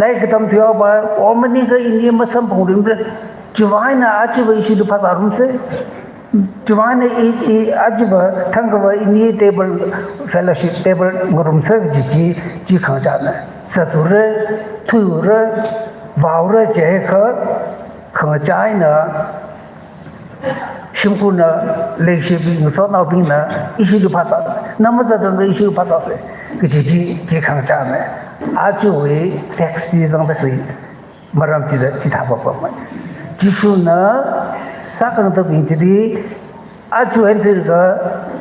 lairik katam thuihaora pai, o maningakha ini masamphangluimara. Chiwuivang eina ajava ishili phazārumsei. Chiwuivang eina i, i, ajava thangkhava ini table fellowship, table ngarumsei kaji chi, chi khangachāna. Zathaora, thuihaora, vāhaora jiakha khangachā eina, shimkhurna, leishibing, ngasotnaobingna ishili phazā, na mazatranglakha ishili phazāsei kaji chi, chi khangachāna. Ajawui text chi zangda khalei maram chida chithā papamana. Jishuna sākhangathabing chili, aja eina thuilaga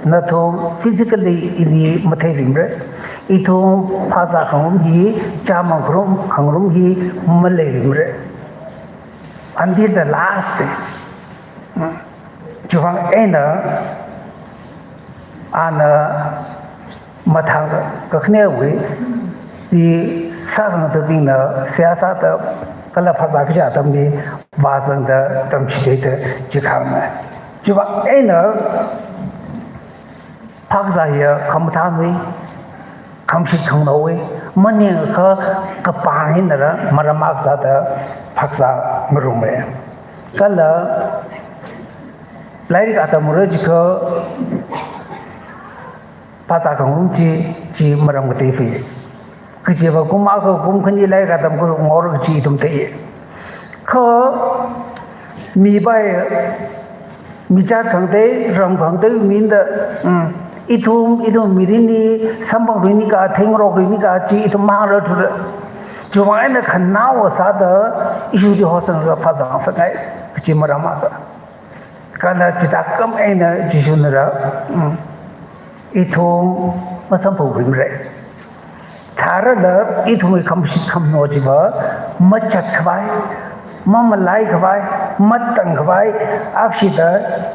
nathum physically ili matheiluimara. Ithum phazā khangarum hi, chāmang khangarum, khangarum hi maleiluimara. Until the last day. Hmm. Chiwuivang eina ana mathang kakhanewui, i sākhangathabingna seihā sāda kala phazā kaja atamli vāzangda tamchitheida chi khangana. Chiwuivang eina phākazā hiya khamathāwui, khamashit khamanaowui, maningakha kapāng hinala maram akha sāda phākazā ngarumra. Kala lairik atamhaora jiakha phazā khangarum chi, chi maram katei phei. Kajiva kum akha kum khani lairik atam khangaora kaji ithum thei. Kha mi pai, mi jat khangatei, ram khangatei mi da, mm, ithum, ithum mirinli samphangluini ka, theingarokluini ka chi ithum mahāngrar thura. Chiwuivang eina khanaowa sāda ishili hosanglaga phazāngasakngai kaji maram akha. Kala chithākhamei eina Jishunala, mm, ithum masamphangluimara. Thārala ithumwui khamashit khamano chiva machatkhavai, mamalaikhavai, matangkhavai, akshida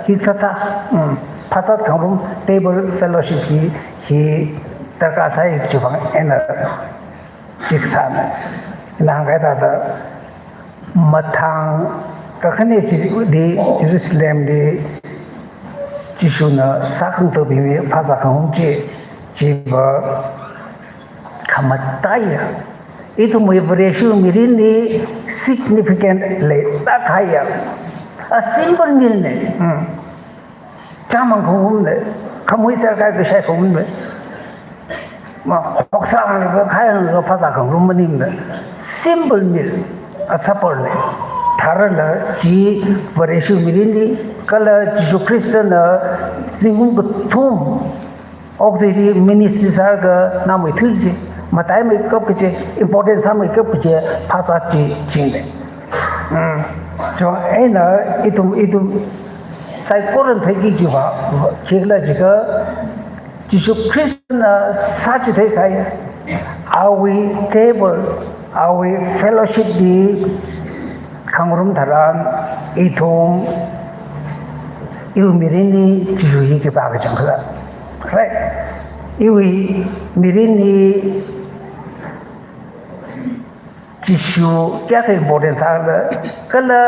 hikathā, mm, phazā khangarum table fellowship hi, hi darkar sāi chiwuivang eina chi kasāna. Ina hāngkahai thāda, mathang kakhane chili, Jerusalemli Jishuna sākhangathabingwui phazā khangarum chi, chiva khamataiya. Ithumwui Vareshi mirinli significant leilāk kahaiya. A simple meal na. Hmm. Chāmang khangarumna, khamui sākahai kashai khangarumna. Ma, hoksā hānglaga, khai hānglaga phazā khangarum maningmana. Simple meal, a supper na. Thārala chi Vareshi mirinli, kala Jishu Khristana zingkum kathum okathuili ministry sālaga namui thui chi, mataimeikap kaji, important sāmeikap kaji phazā chi, china. Hmm. Chiwuivang eina ithum, ithum saikorana theiki kajiva, khikhala jiakha, Jishu Khristana sāchitheikahai, awui table, awui fellowship li khangarum tharan, ithum, iwui mirinli Jishu hi khipākha changkhala. Right? Iwui mirinli Jishu kayākha important sākhala, kala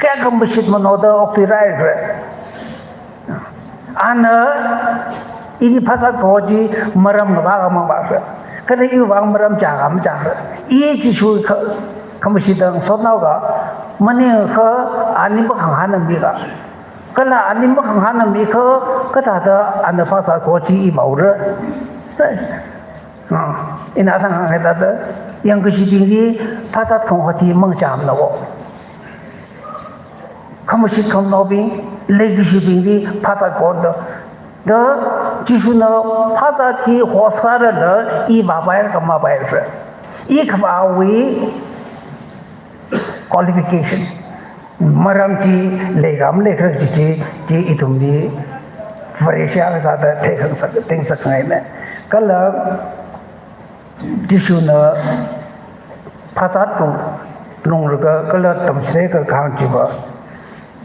kayākha mashit manoda okthuirai khala. Ana ili phazā kaho chi maram ngavā kha mavā khala. Kala iwui vang maram chā kha machā khala. I Jishu kha, khamashitda ngasotnao kha, maningakha ani makhangahānna mi kha. Kala ani makhangahānna mi kha, kathāda ana phazā kaho chi i mahaora. Ah, ina thang hāngkahai thāda, yangkashibingli phazā khangaho chi mangachāmana wo. Khamashit khamanaobing, leikashibingli phazat khuihaoda. Da Jishuna phazat hi host sārala i vāpaira kha mavāpaira. I khavāwui qualification, maram chi leikha maleikhala chi, chi, chi ithumli Vareshi akha sāda theikhangasak, theikhangasakngaina. Kala Jishuna phazat tu lunglaga kala tamchitheilaga kahāng chiva,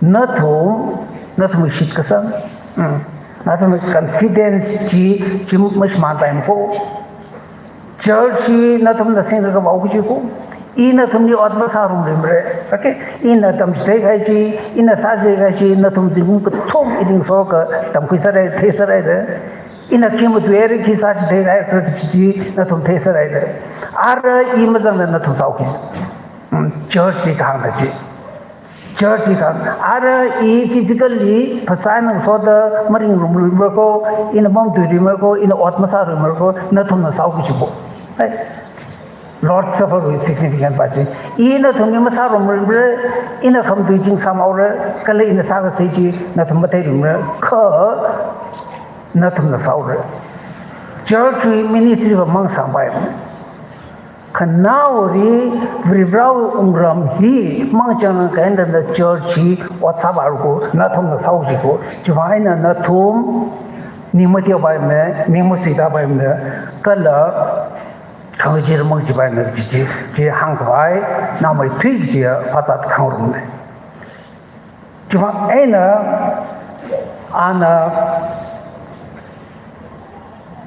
nathum, nathum shitkasang, mm, nathum confidence chi, chi mashimānpaimana ko. Church hi nathumna singlaga vāo kaji ko. I nathumli ot masārumluimara. Okay? Ina tamchitheikahai chi, ina sāchitheikahai chi, nathum zingkum kathum ili ngasoda tamkhuisārai, theisārai da. Ina khi matuihaira, khi sāchitheikahai kaji chi nathum theisārai da. Ara i mazangla nathum sāo kaji. Mm, church li kahāngda chi. Church li kahāng. Ara i physically phasā eina ngasoda maringrumluimara ko, ina mamatuiluimara ko, ina ot masāluimara ko, nathumna sāo kaji po. Hai. Lord Supper wui significant part chi. I nathumli masārumluimara, ina khamatui ching sāmhaora, kala ina sākasā chi nathum matheiluimara, kha nathumna sāhaora. Church wui ministry va mangsangpai. Khanaowali Varivarāwui wungram hi mangchang eina church hi ot sāvāra ko, nathumna sāo kaji ko. Chiwuivang eina nathum ning mateopaimana, ning masuitāpaimana, kala khangachee mangchipaimana kaji chi, chi hāngkhavai, naomeithui kaji phazat khangarumna. Chiwuivang eina ana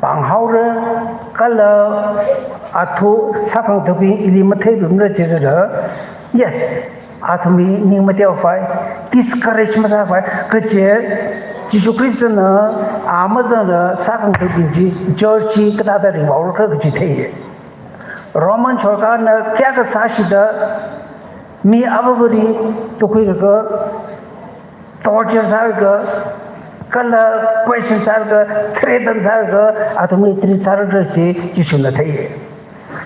pānghaora, kala athum sākhangathabing ili matheiluimara jilala, yes, athum hi ning mateopai, discourage masāpai, kaje Jesu Khristana a mazangla sākhangathabing chi, church chi kathāda ringvāora kaji thei. Roman sorkarna kayākha sāshida, mi avāva̱li tukhuilaga, torture sālaga, kala question sālaga, threaten sālaga, athumli treat sāra kaji Jishuna thei.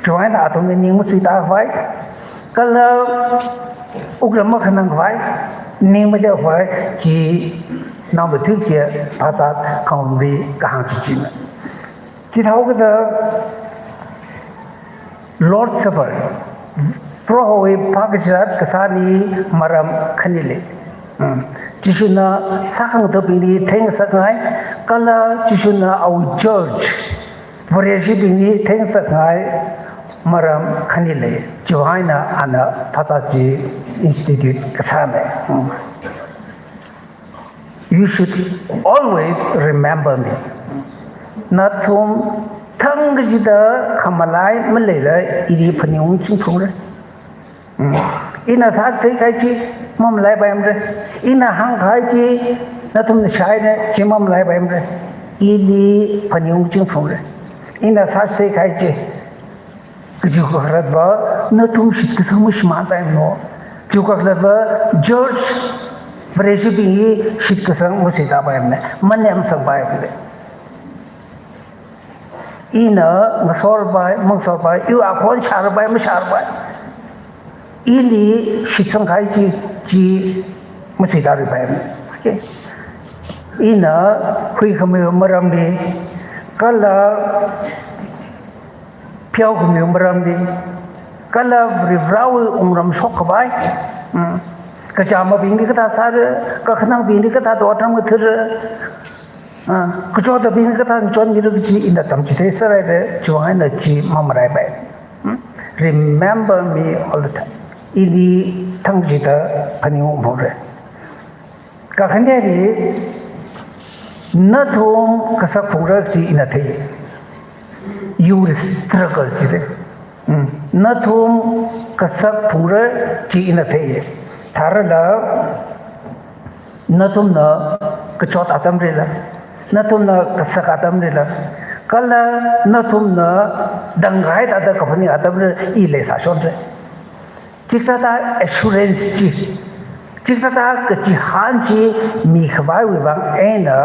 Chiwuivang eina athumli ning masuitākhavai, kala wungram makhanangkhavai, ning mateokhavai chi naomeithui kaji phazat khangarumli kahāng chi china. Chithāhaokida Lord Supper, Prohowui phākazat kasāli maram khani lei. Hmm. Jishuna sākhangathabingli theingasakngai, kala Jishuna awui church, Vareshibingli theingasakngai maram khani lei. Chiwuivang eina ana phazat chi institute kasāna. Hmm. You should always remember me. Nathum thangkachida khamalai maleila ili phaningungchingphungra. Mm. Ina sāchitheikahai chi mamalaipaimara. Ina hāngkahai chi nathumna shāhaina chi mamalaipaimara. Ili phaningungchingphungra. Ina sāchitheikahai chi. Kajiwui kakhalatva nathum shitkasang mashimānpaimana. Kajiwui kakhalatva church, Vareshibing hi shitkasang masuitāpaimana, manemsangpaimana. Ina ngasorpai, mangasorpai, iwui akhon shārpai, mashārpai. Ili shitsangkahai chi, chi masuitāluipaimana. Okay. Ina huikhamiwui maramli, kala pheokhamiwui maramli, kala Varivarāwui wungram shokkhavai, mm, kachāmabingli kathā sāra, kakhanangbingli kathāda otram ngathara, ah, kachotabingli kathā ngachonmira kaji ina tamchitheisāra, chiwuivang eina chi mamaraipai. Mm? Remember me all the time. Ili thangkachida phaningungphungra. Kakhaneli, nathum kasakphungra chi ina thei. You will struggle jida. Hmm. Nathum kasakphungra chi ina thei. Tharāda, nathumna kachot atamlila, nathumna kasak atamlila, kala nathumna dangkahai thāda kaphaning atamlila i leisāshonra. Chikathāda assurance chi, chikathāda kachihān chi mikhavaiwui vang eina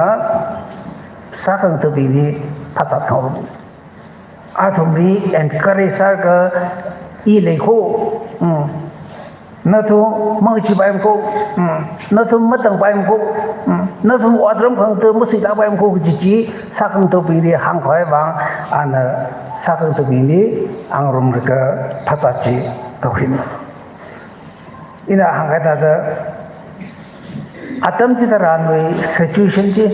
sākhangathabingli phazat khangarum. Athumli encourage sālaga i lei ko, mm, Nathum mangacheepaimako, mm, nathum matangpaimako, mm, nathum otram khangatei masuitāpaimako kaji chi sākhangateibingli hāngkhavai vang, ana sākhangateibingli angarumlaga phasā chi tokhin. Ina hāngkahai thāda, atam chitharanwui situation chi,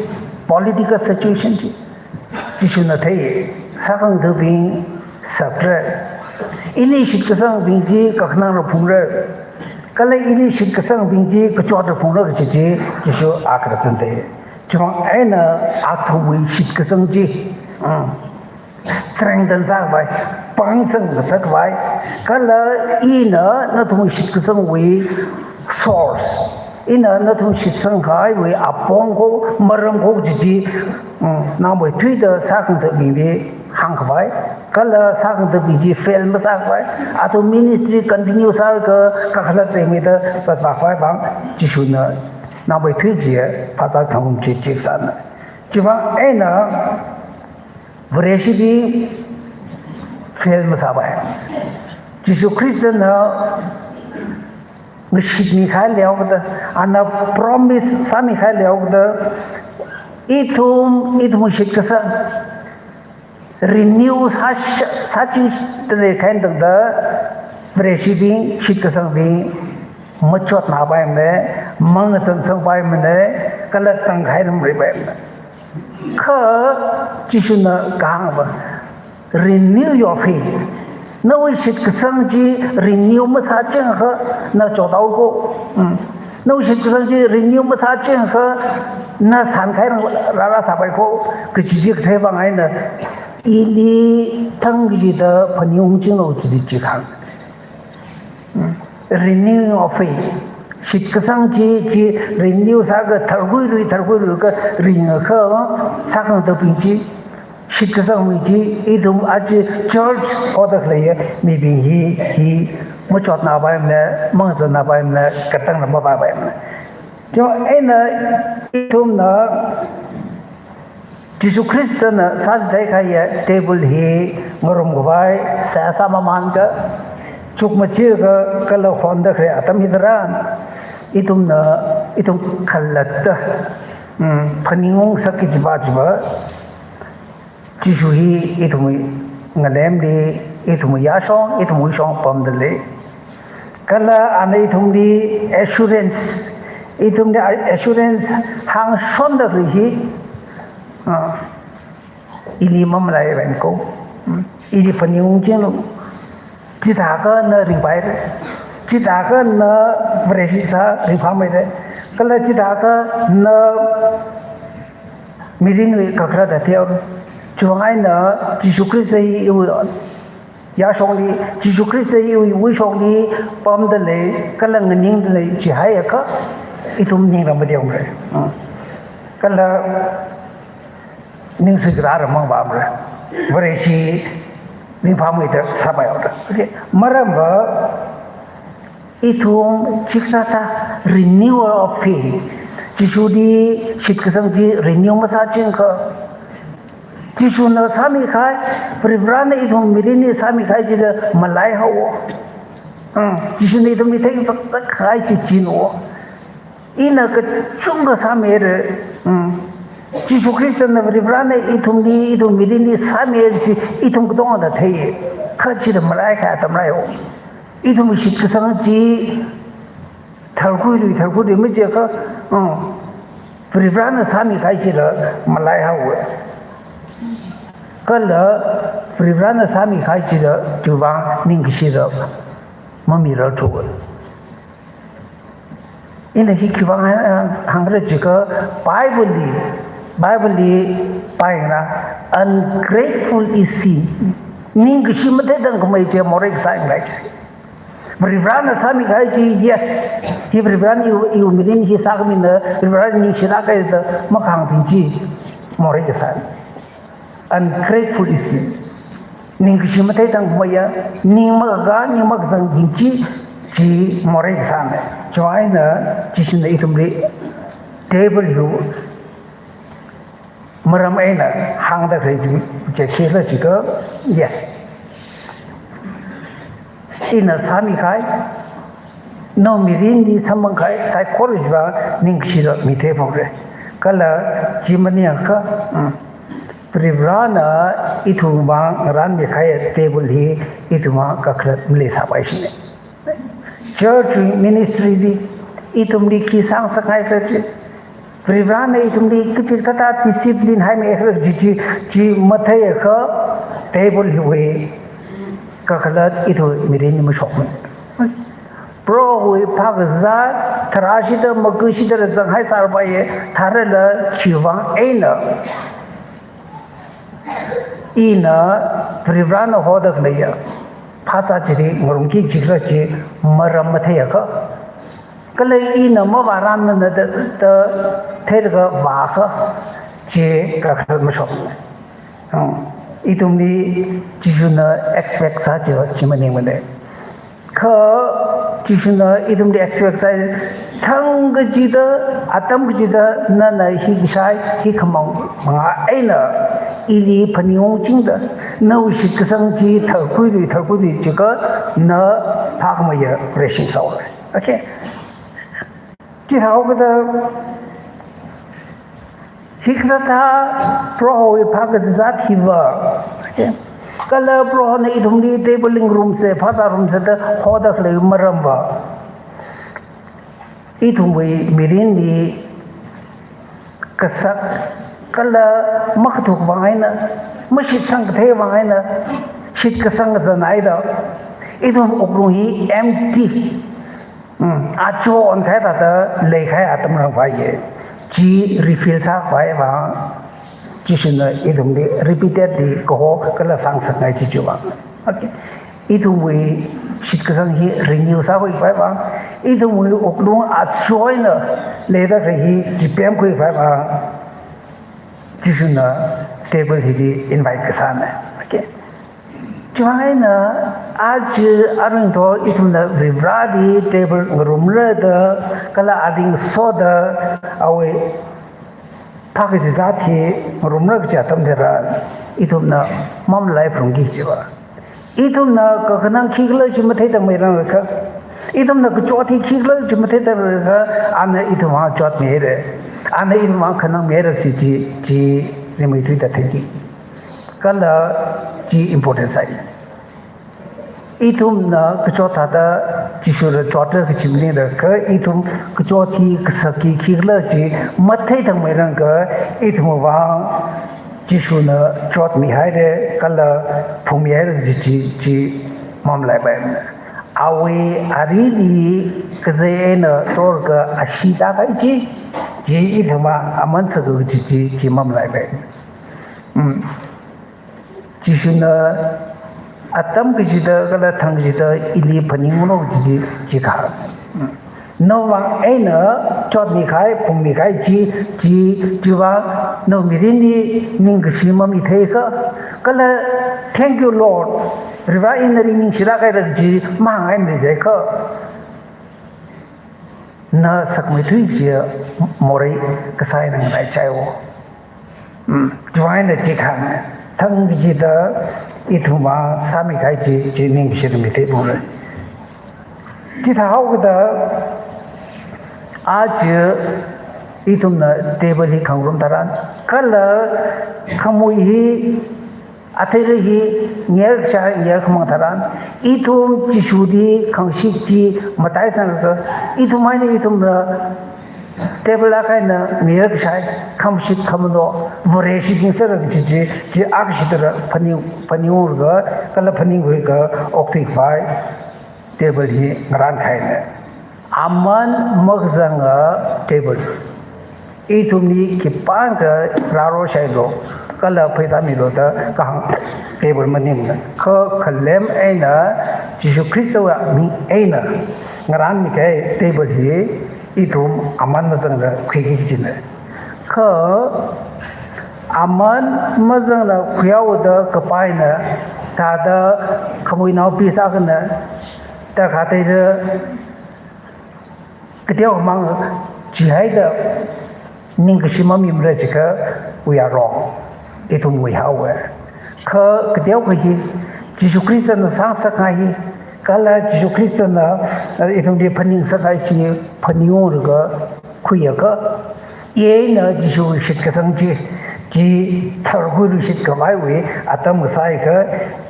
political situation chi, Jishuna thei, sākhangateibing sapra. Ili shitkasangbing chi kakhanang rāphungra. Kala ili shitkasangbing chi kachot rāphungra kaji chi, Jishu akha rātun thei. Chivang eina athumwui shitkasang chi, mm, strengthen sākhavai, pangsang sākhavai, kala ina nathum shitkasangwui source, ina nathum shitsangkahaiwui apong ko, maram ko kaji chi, mm, naomeithuida sākhangateibingli hāngkhavai, kala sākhangateibing chi fail masākhavai, athum ministry continue sālaga kakhalat reimida zatvākhavai vang, Jishuna naomeithui chi phasā thangrum chi chitsana. Chivang eina Vareshibing fail masāpai. Jishu Khristana ngashitmikahai leihaoda, ana promise sāmikahai leihaoda, ithum, ithum shitkasang renew sā, sāchingda leikahai tangda, Vareshibing, shitkasangbing machotnāpaimana, mangachansangpaimana, kala tangkhai lam reipaimana. Kha Jishuna kahāngva, "Renew your faith." Nawui shitkasang chi renew masāchingakha na chothaoko. Mm. Nawui shitkasang chi renew masāchingakha na sānkahai rāra sāpaiko, kaji chi kathei vang eina ili thang kajida phaningung chinglu chili chi kahāng. Renewing of faith. Shitkasang chi, chi renew sākha tharkhuirui, tharkhuiruikha ringakha, sākhangateibing chi, shitkasangbing chi, ithum aja church hoda khaleiya mibing hi, hi machotnāpaimana, mangachansangpaimana, katang lam mapāpaimana. Chieina ithumna Jishu Khristana sāchitheikahaiya table hi ngarumkhavai, seihā sāmamānakha, chukmajikha, kala honda khalei atam hitharan, ithumna, ithum khalatta, mm, phaningung sāki kajiva chiva, Jishu hi ithumwui ngalemli, ithumwui yāshong, ithumwui shong pamda lei. Kala ana ithumli assurance, ithumli assurance hāngshonda khalei hi, ah, ili mamalairangko, hmm, ili phaningung chinglu. Chithākha na ringpaira, chithākha na Vareshi sā ringphāmeira, kala chithākha na mirinwui kakhalat athei haora. Chiwuivang eina Jishu Khrista hi iwui yāshongli, Jishu Khrista iwui wuishokli pamda lei, kala nganingda lei, chihaiakha ithum ningla madeongra. Hmm. Kala ningshi kharāra mangpamra. Vareshi ringphāmeida sāpai haora. Okay. Maramva ithum chiksāda renewal of faith. Jishuli shitkasang chi renew masāchingakha, Jishuna sāmikahai, Varivarana ithum mirinli sāmikahai chila malaihaowa. Hmm, Jishuna ithumli theingasakkahai chi china. Ina kachungkha sāmira. Hmm. Jishu Khristana Varivarana ithumli, ithum mirinli sāmira chi ithum katongana thei. Kha chila malaikahai atam leihaowa. Ithumwui shitkasang chi tharkhuirui, tharkhuirui majiakha, um, Varivarana sāmikahai chila malaihaowa. Kala Varivarana sāmikahai chila chiwuivang ningkashila mamirarthuwa. Ina hi khiwuivang hāng, hāngra jiakha Bible li, Bible li pāyangna, "Ungrateful is he." Ningkashi matheitangkhamei chi morei kasā ngai. Varivarana sāmikahai chi, yes, hi Varivarana iwui, iwui mirin hi sākhamina, Varivarana ningshilāka da makahāngbing chi morei kasā. Ungrateful is he. Ningkashi matheitangkhameiya, ning makakā, ning makazangbing chi, chi morei kasāna. Chiwuivang eina Jishuna ithumli table hi maram eina hāngda khalei chi, chi shila jiakha, yes. Ina sāmikahai, Nao mirinli samphang kahai saikora chiwui vang ningkashi da mi theiphokra. Kala chi maningakha, mm, Varivarana ithumwui vang ngarānmi kahai table hi ithumwui vang kakhalat maleisāpai shina. Church ministry li ithumli khi sāngasakngai kaji, Varivarana ithumli kachi kathā discipline haimei kaji chi, chi matheiakha table hiwui kakhalat ithum mirinli mashokmana. Prohowui phākazā tharāshida makushida rāzanghaisāpaiya, tharāla khiwui vang eina ina Varivarana hoda khaleiya phāzā chili ngarumki kajila chi maram matheiakha, kala ina mavāranmana da, da theilaga vāakha, chi kakhalat mashokmana. Hmm. Ithumli Jishuna expect sā chiva chi maningmana. Kha Jishuna ithumli expect sāi, thang kachida, atam kachida, nana hi kashai, hi khamang manga eina ili phaningungchingda, nawui shitkasang chi tharkhuilui, tharkhuilui jiakha na phākhameiya Vareshi sāhaora. Okay? Chithāhaokida, hikathā Prohowui phākazā hiva, kala Prohona ithumli table ngarumsa, phāzārumsa da hoda khalei maramva, ithumwui mirinli kasak kala makathuk vang eina, mashitsang kathei vang eina, shitkasang kazang eina, ithum wuklung hi empty. Hmm, acho onkahai thāda leikahai atam rāngvāya. Chi refill sākhavai vang, Jishuna ithumli repeatedly kaho kala sāngasakngai chi chiwui vang. Okay. Ithumwui shitkasang hi renew sākhuikhavai vang, ithumwui wuklung acho eina leida khalei hi chipemkhuikhavai vang, Jishuna table hili invite kasāna. Okay. Chiwui vang eina aja aruingathor ithumna Varivarali table ngarumra da, kala ali ngasoda awui phākazā hi ngarumra kaji atam tharan, ithumna mamalai phalungki chiva. Ithumna kakhanang khikhala chi matheitangmeirangakha, ithumna kachot hi khikhala chi matheitangmeirangakha, ana ithumwui vang chotmihaira, ana ithumwui vang khanangmihaira chi, chi, chi rimeithuida theiki. Kala chi important sāi. Ithumna kachot thāda Jishula chotra kaji maningakha, ithum kachot hi kasā khi khikhala chi matheitangmeirangakha, ithumwui vang Jishuna chotmihaira kala phungmihaira chi, chi, chi mamalaipaimana. Awui arili kazei eina torlaga ashee tākahai chi, chi ithumwui vang aman sākahai chi, chi, chi mamalaipai. Mm. Jishuna atam kachida kala thang kachida ili phaningunglu kaji chi, chi kahāng. Nawui vang eina chotmikahai, phungmikahai chi, chi, chiwui vang nawui mirinli ningkashi mamitheiakha, kala "Thank you, Lord, Varivarā, ina nali ningshilāk haira" chi mahāngngaimana jiakha, na sakmeithui kaji morei kasā eina nganaichaiwo. Mm, chiwui vang eina chi kahāng, thang kachida ithumwui vang sāmikahai chi, chi ningkashi mitheiphokra. Chithāhaokida, aja ithumna table hi khangarum tharan, kala khamui hi, athei hi ngayā kashā ngayā khamang tharan, ithum Jishuli khangashit chi mataisanglaga, ithum eina ithumna table akha eina ngayā kashā, khamashit khamano, Vareshi chingsa kaji chi, chi akashida phaning, phaningunglaga, kala phaningkhuilaga okthuikhavai table hi ngarānkahaina. Aman makazanga table. Ithumli khipākha rāroshailu, kala pheisā milu da kahāng table maningmana. Kha khalem eina, Jishu Khristawui aming eina ngarānmikahai table hi ithum aman mazangla khuiki kajina. Kha aman mazangla khuihaoda kapaina, thāda khamuinaobing sākana, thākha theida kateokha mang chihaida ningkashi mamimara jiakha, we are wrong. Ithum nguihaowa. Kha kateokha hi, Jishu Khristana sāngasakngai hi, kala Jishu Khristana Ithumli phaningsākahai chi phaningungra khuiakha, ina Jishuwui shitkasang chi, chi tharkhuiluishit khavaiwui atam kasā akha,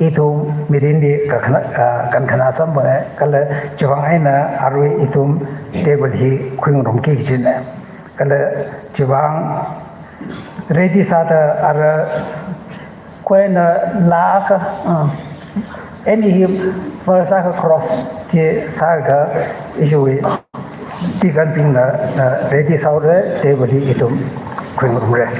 ithum mirinli kakhana, ah, kankhanā samphanga, kala chiwui vang eina arui ithum table hi khuingarumki kajina. Kala chiwui vang ready sāda ara khuina laa akha, ah, any hi verse akha cross chi sāakha ithumwui deaconbingna, ah, ready sāhaora, table hi ithum khuingarumra.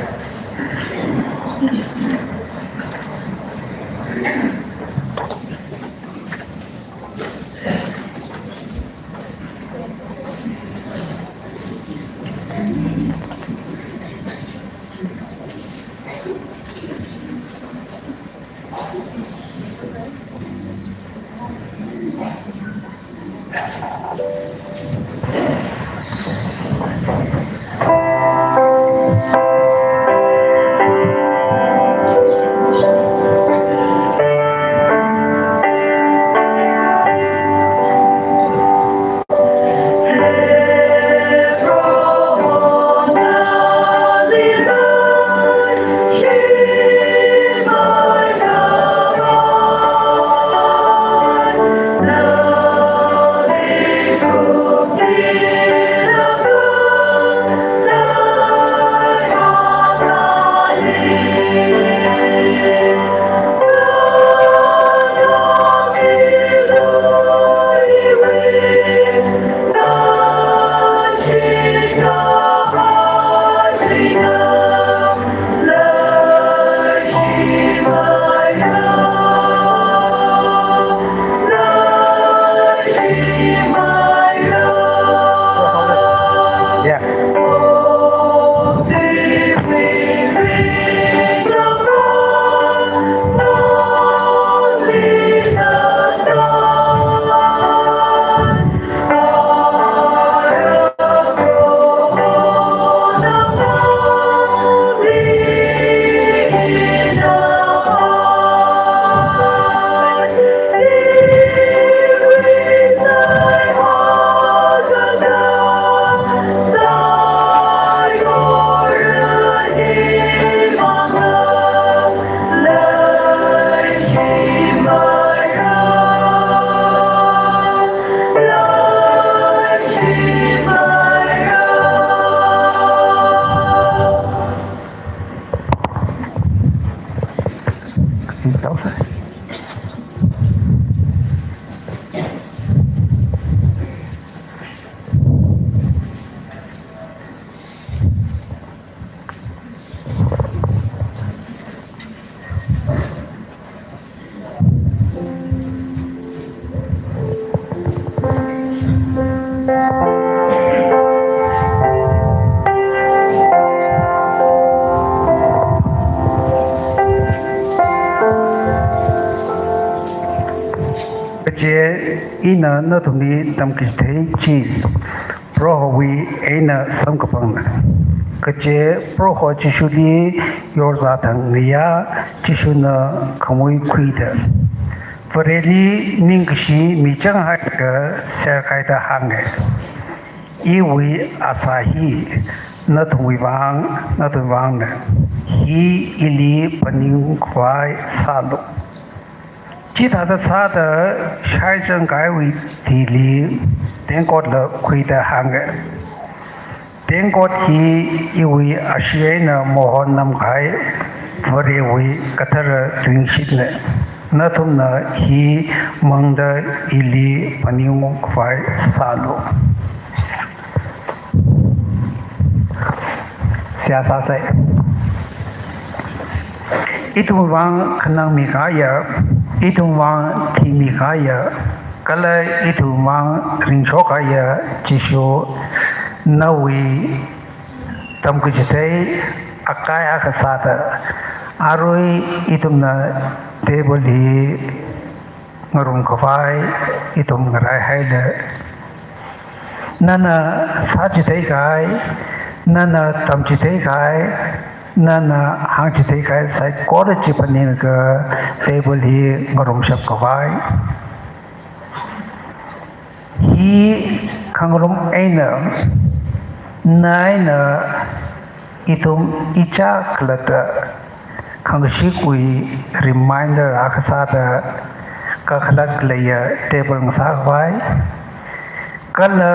Kaje ina nathumli tamkachithei chi Prohowui eina samkaphangna. Kaje Proho Jishuli yorzā thang ngayā, Jishuna khamui khuida, Vareli ningkashi michang haiakha serkhaida hānga, iwui asā hi nathumwui vang, nathumwui vangna. Hi ili phaningkhavai sālu. Chithāda sāda shaichang kahaiwui thili tengkotla khuida hānga, tengkot hi iwui ashee eina mohon namkahai Varewui kathara tuingashitna. Nathumna hi mangda ili phaningkhavai sālu. Seihā sāsa. Ithumwui vang khanangmi kahaiya, ithumwui vang thimi kahaiya, kala ithumwui vang ringshok kahaiya Jishu, nawui tamkachithei akai akha sāda, arui ithumna table hi ngarumkhavai ithum ngaraihaila. Nana sāchithei kahai, nana tamchithei kahai, nana hāngchithei kahai saikora chi phaninglaga table hi ngarumshapkhavai. Hi khangarum eina, naina ithum ichā khalatta khangkashikwui reminder akha sāda kakhalat leiya table ngasā khavai, kala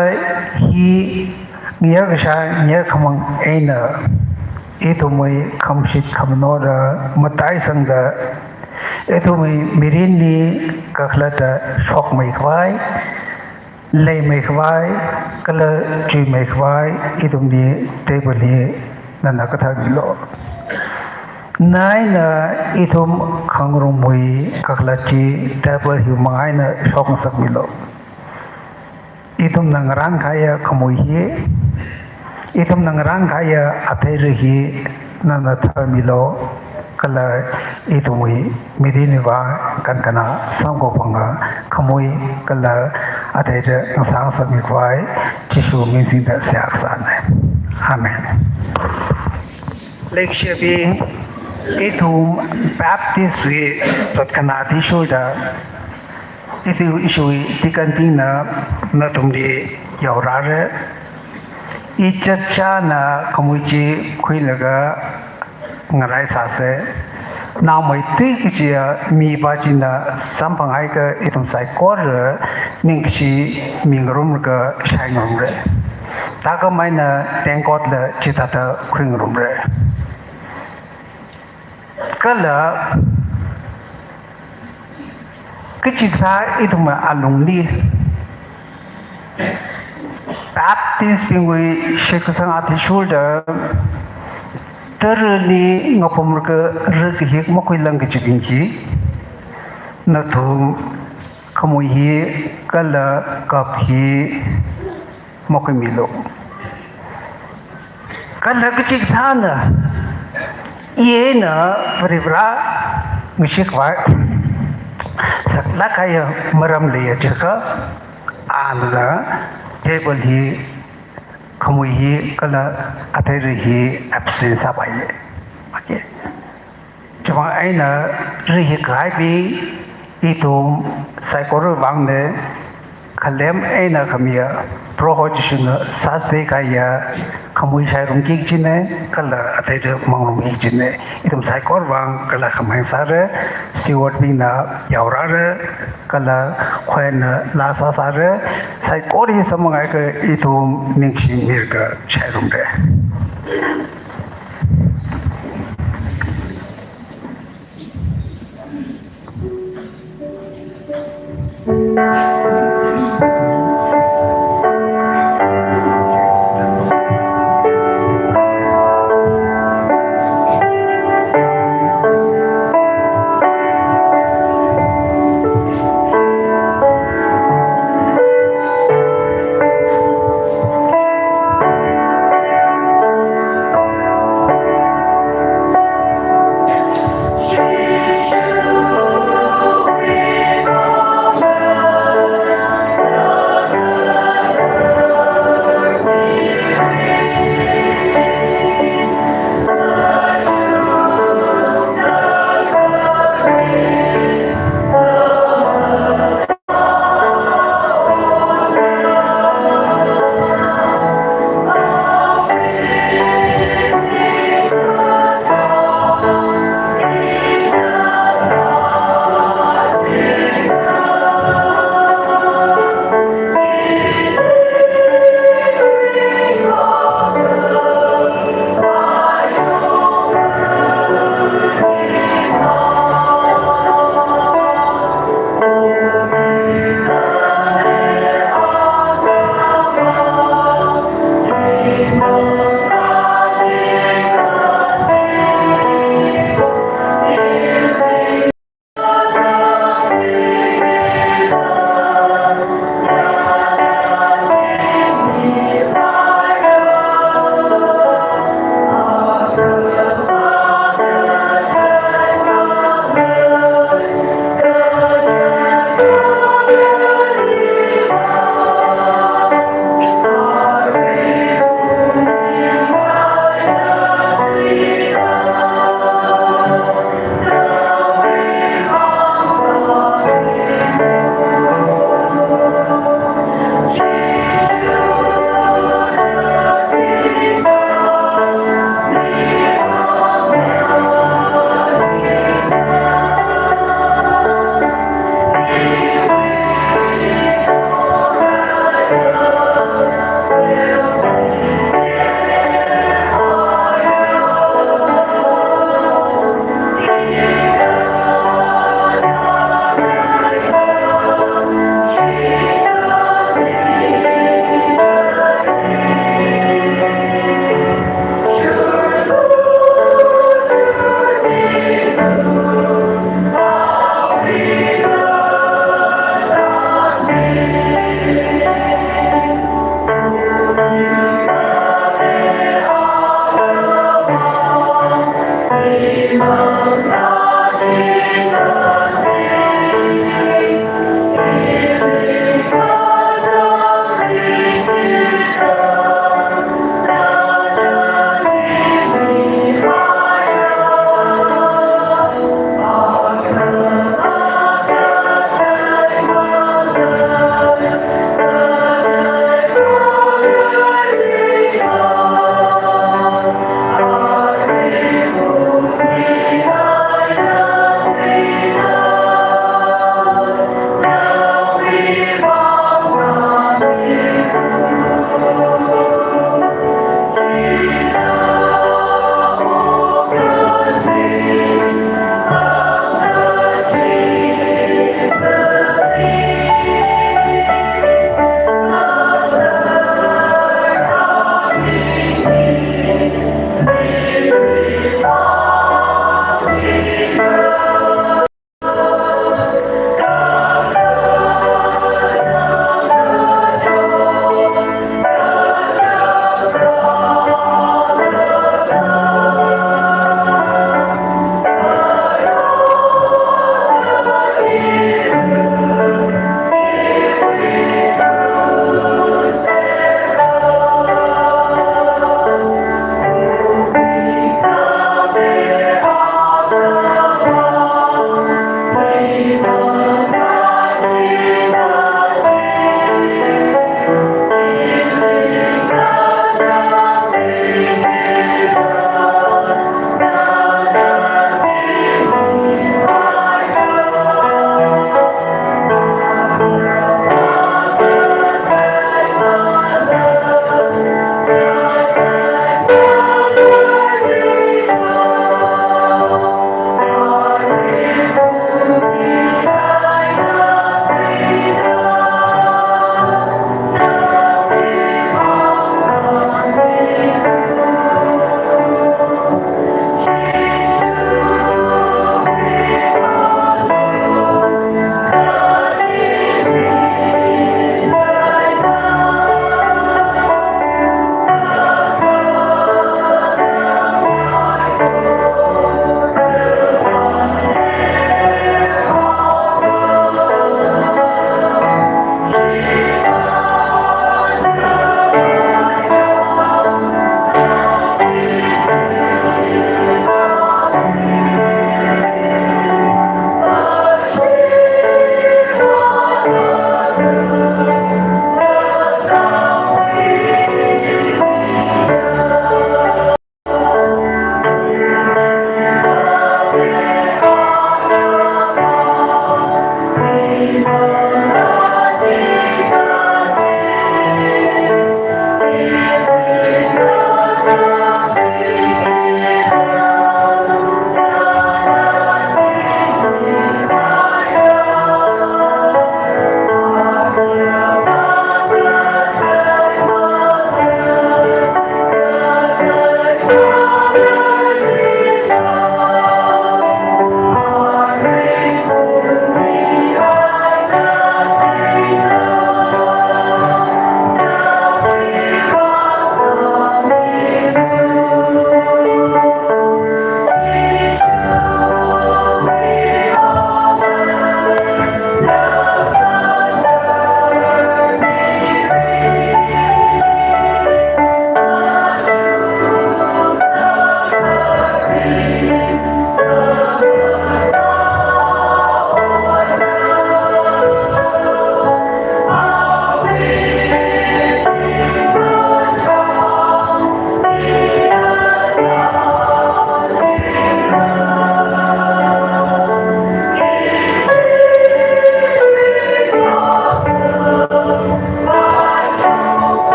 hi ngayā kashā ngayā khamang eina ithumwui khamashit khamano da mataisangda, ithumwui mirinli kakhalatta shokmei khavai, leimei khavai, kala chuimei khavai, ithumli table hi nana kathāmilu. Naina ithum khangarumwui kakhalat chi table hiwui manga eina shokngasakmilu. Ithumna ngarānkahaiya khamui hi, ithumna ngarānkahaiya atheira hi nana tharmilu, kala ithumwui mirinwui vang kankhana samkaphanga khamui kala atheira ngasāngasakmi khavai Jishu ming singda seihā kasāna. Amen. Leikashibing, ithum Baptist wui totkhana athishurda, ishi, ishiwui deacon bingna nathumli yaorāra. Ichāchāna khamui chi khuilaga ngarai sāsa. Naomei tui kajiya mipā china samphangakha ithum saikora ningkashi mingarumlaga shaingarumra. Thākhameina tengkotla chithāda khuingarumra. Kala kachikathā ithumwui alungli Baptist bingwui shitkasang athishurda tarali ngapumlaga rākahik makhuilang kajibing hi, nathum khamui hi kala cup hi makhuimilu. Kala kachikathāna, ina Varivara ngashit khavai saklāk kahaiya maram leiya jiakha, ana table hi, khamui hi kala atheira hi abstain sāpaiya. Okay. Chivang eina rihik kahaibing, ithum saikora vangna khalem eina khamiya Proho Jishuna sāsai kahaiya khamui shairumki kajina, kala atheira mangarumki kajina. Ithum saikora vang kala khamahai sāra, steward bingna yaorāra, kala khwena laa sāsāra, saikora hi samphangakha ithum ningshimilaga shairumra.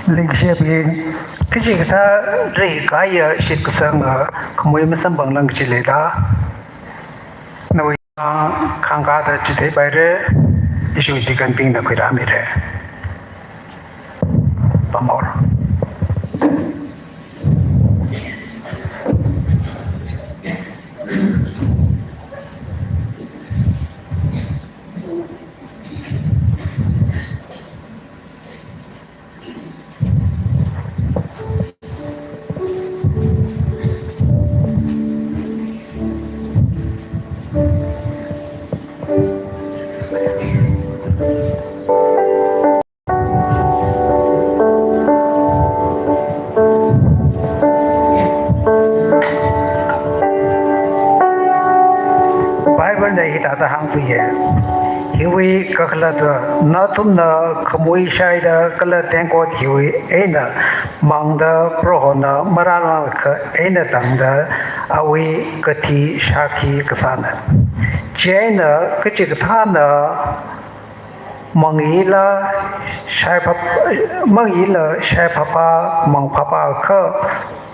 Leikashibing, kachikathā rikaya shitkasanga khamui masamphang lang kachi leida, nawui khangkāda chitheipaira, issue deaconbingna khuirāmira. Pamor. Biblena hithāda hāngpiya. Hiwui kakhalatva, nathumna khamui shaida kala tengkot hiwui eina mangda Prohona marāranglakha eina tangda awui kathi shākhi kasāna. Chieina kachikathāna mangila shaiphap-, mangila shaiphapa mangphapa kha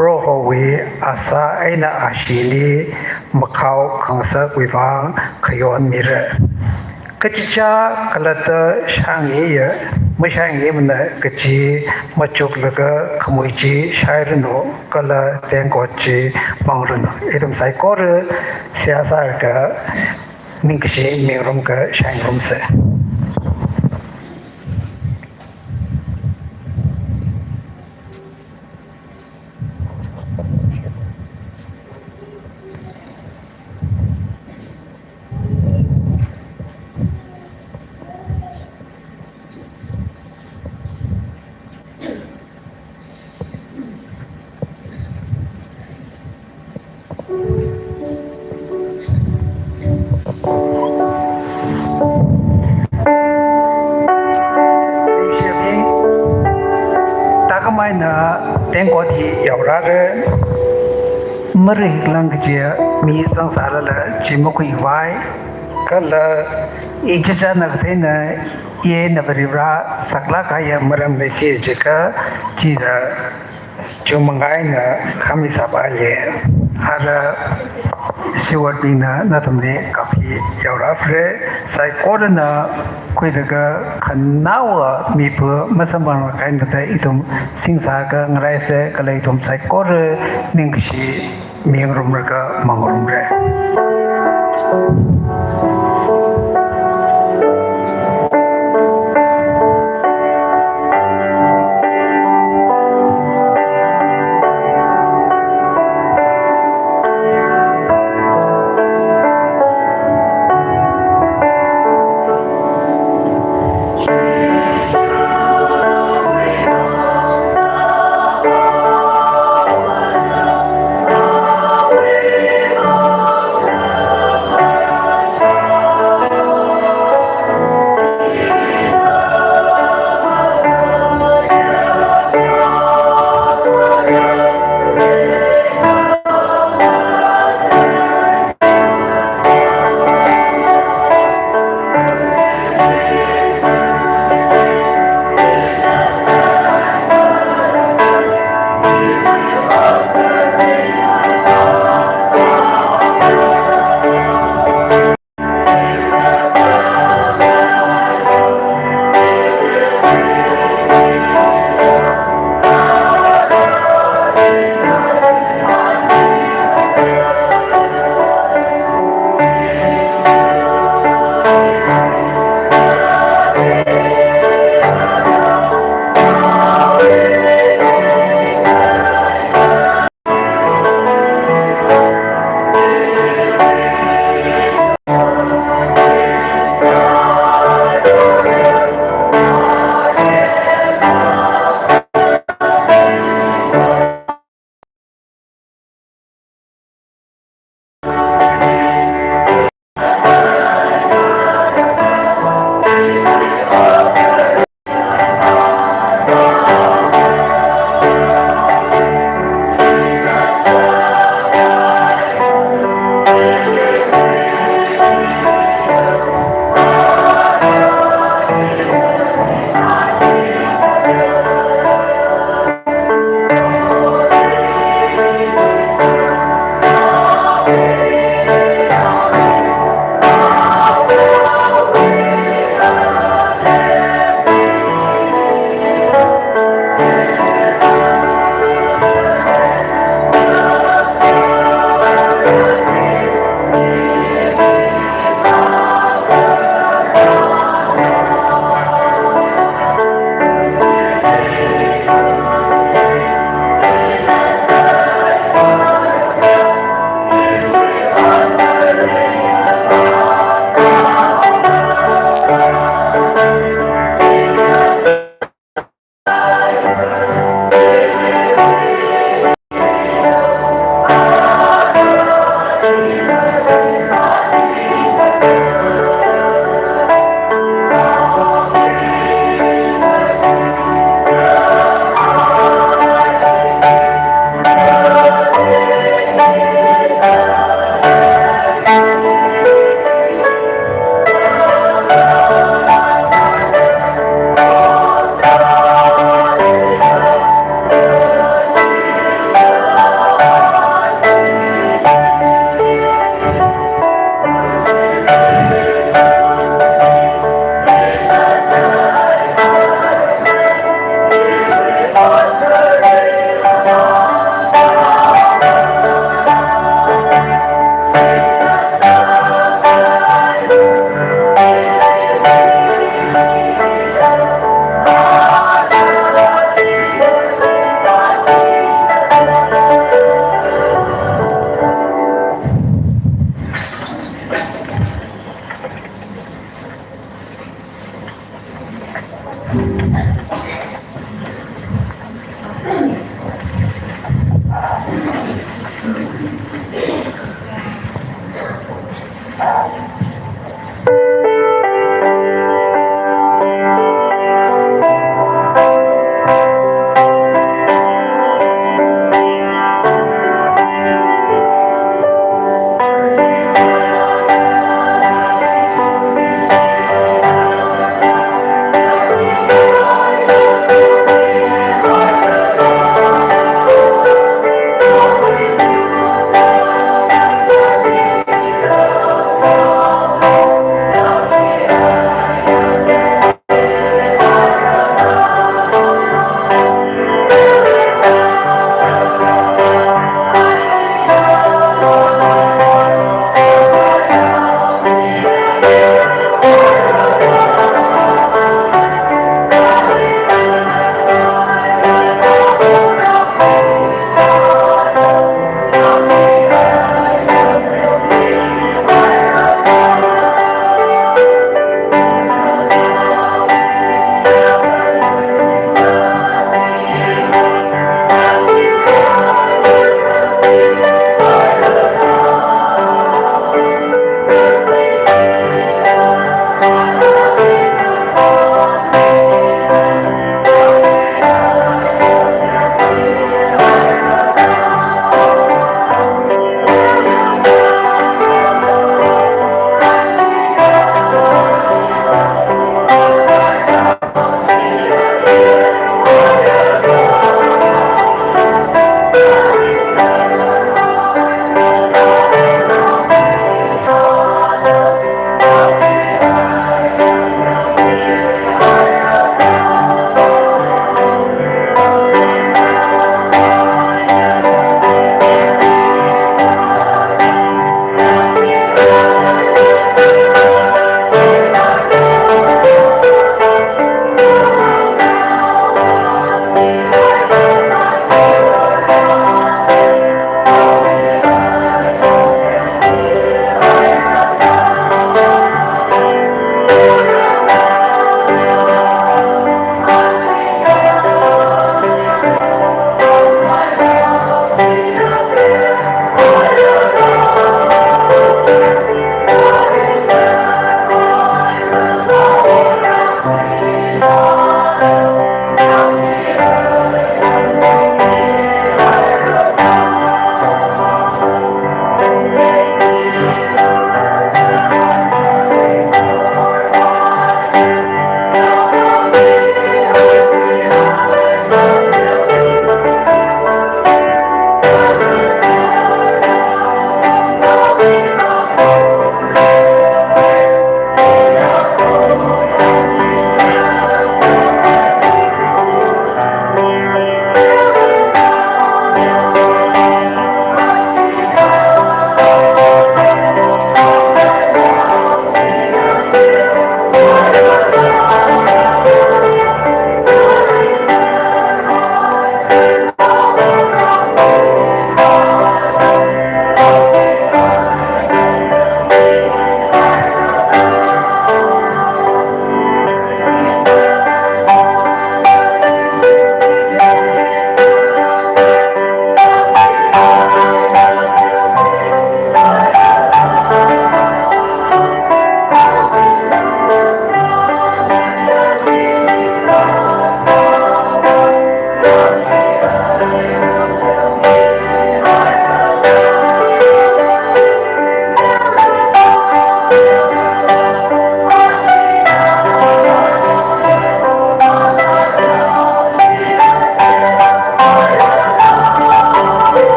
Prohowui asā eina ashili makhao khangasakwui vang khayon mira. Kachichā khalatta shāngiya, mashāngimana kachi machuklaga khamui chi shairanu, kala tengkot chi mangranu. Ithum saikora seihā sālaga ningkashi mingarumlaga shaingarumsa. Leikashibing, thākhamei eina tengkot hi yaorāra, marik lang kajiya mi zangsālala chi makhuivai, kala ichichāna kathāna ina Varivarā saklāk kahaiya maram leiki jiakha, chida chungmang eina khami sāpaiya. Ara stewardbingna nathumli kapi yaorāphara, saikorana khuilaga khanaowa mipa masamphang kahai eina ithum singsākha ngaraisa, kala ithum saikora ningkashi mingarumlaga mangarumra.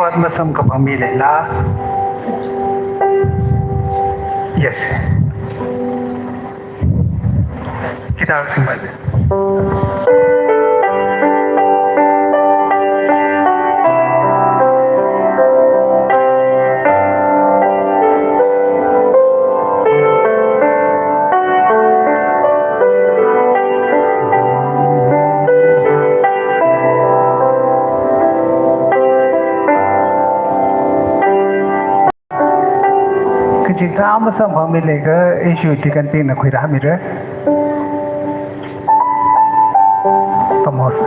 Masamkaphang mi leila? Yes. Guitar siman. Kachikathā masamphang mi leiakha issue ti kanti na khuirāmira. Vamos.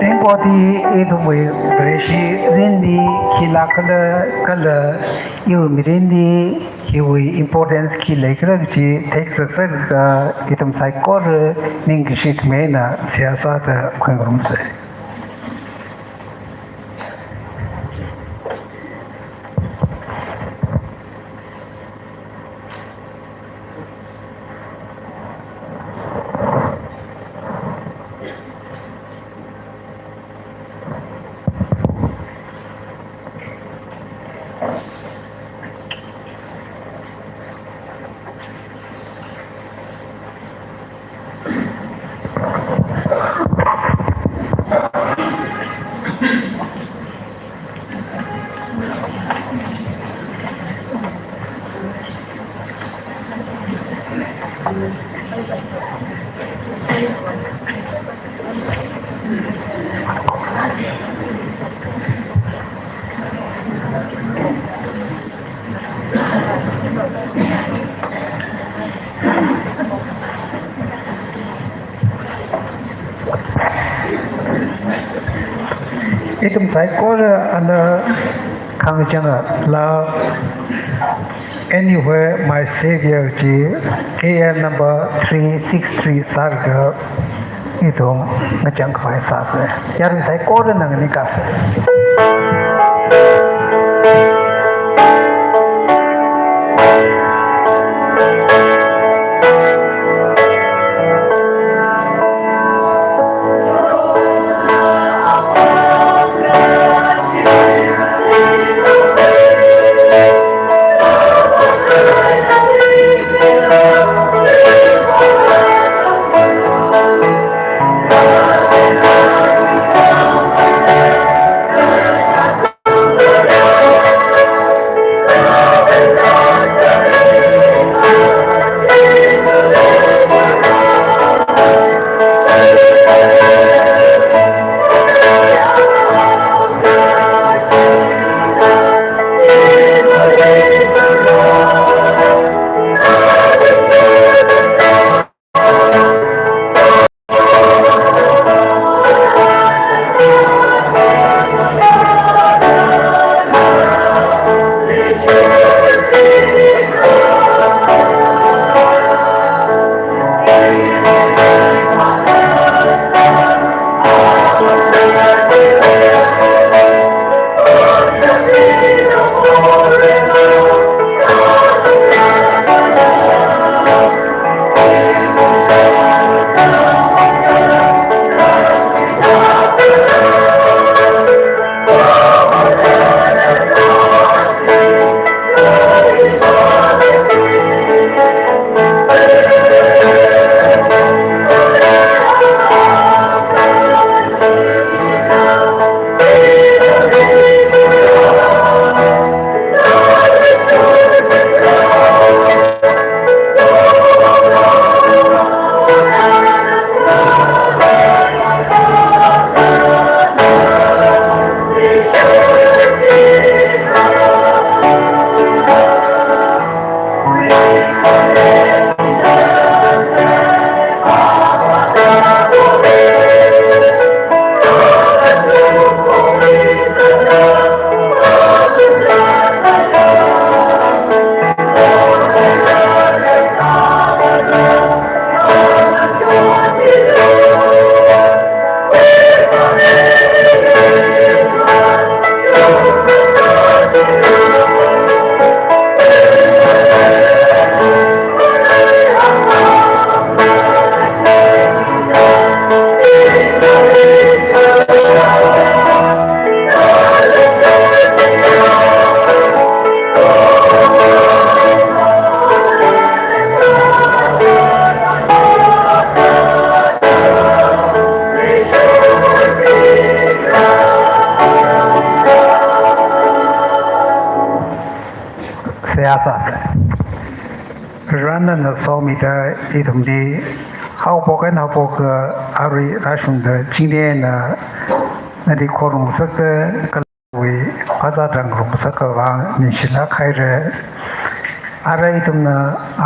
Tengpoti ithumwui Vareshi mirinli khila kala kala iwui mirinli hiwui importance khi leikhala kaji theikasakka ithum saikora ningkashi khami eina seihā sāda khuingarumsa. Ithum saikora ana khangachanga love Anywhere My Savior chi K L number three six three sālaga ithum ngachang khavai sāsa. Yarui saikora nganingkasa. Varena ngasomida ithumli haophok eina haophok, uh, arui rāshungda chingri eina nali khorumngasakda khalawui phazā tang ngarumngasakka vang ningshilāk haira. Arui ithumna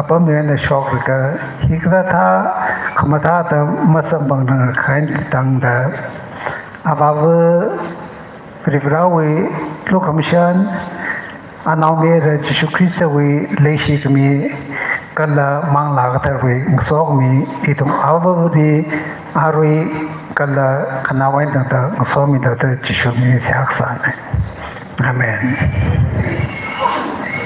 apam eina shoklaga hikathā khamathāda masamphangranglakha eina tangda Avāva Varivarāwui lukhamashan, Anaomayara Jishu Khristawui leishikhami kala Manglā Katharawui ngasokhami ithum avāvali arui kala khanaowa eina tangda ngasomida da Jishu ming seihā kasāna. Amen.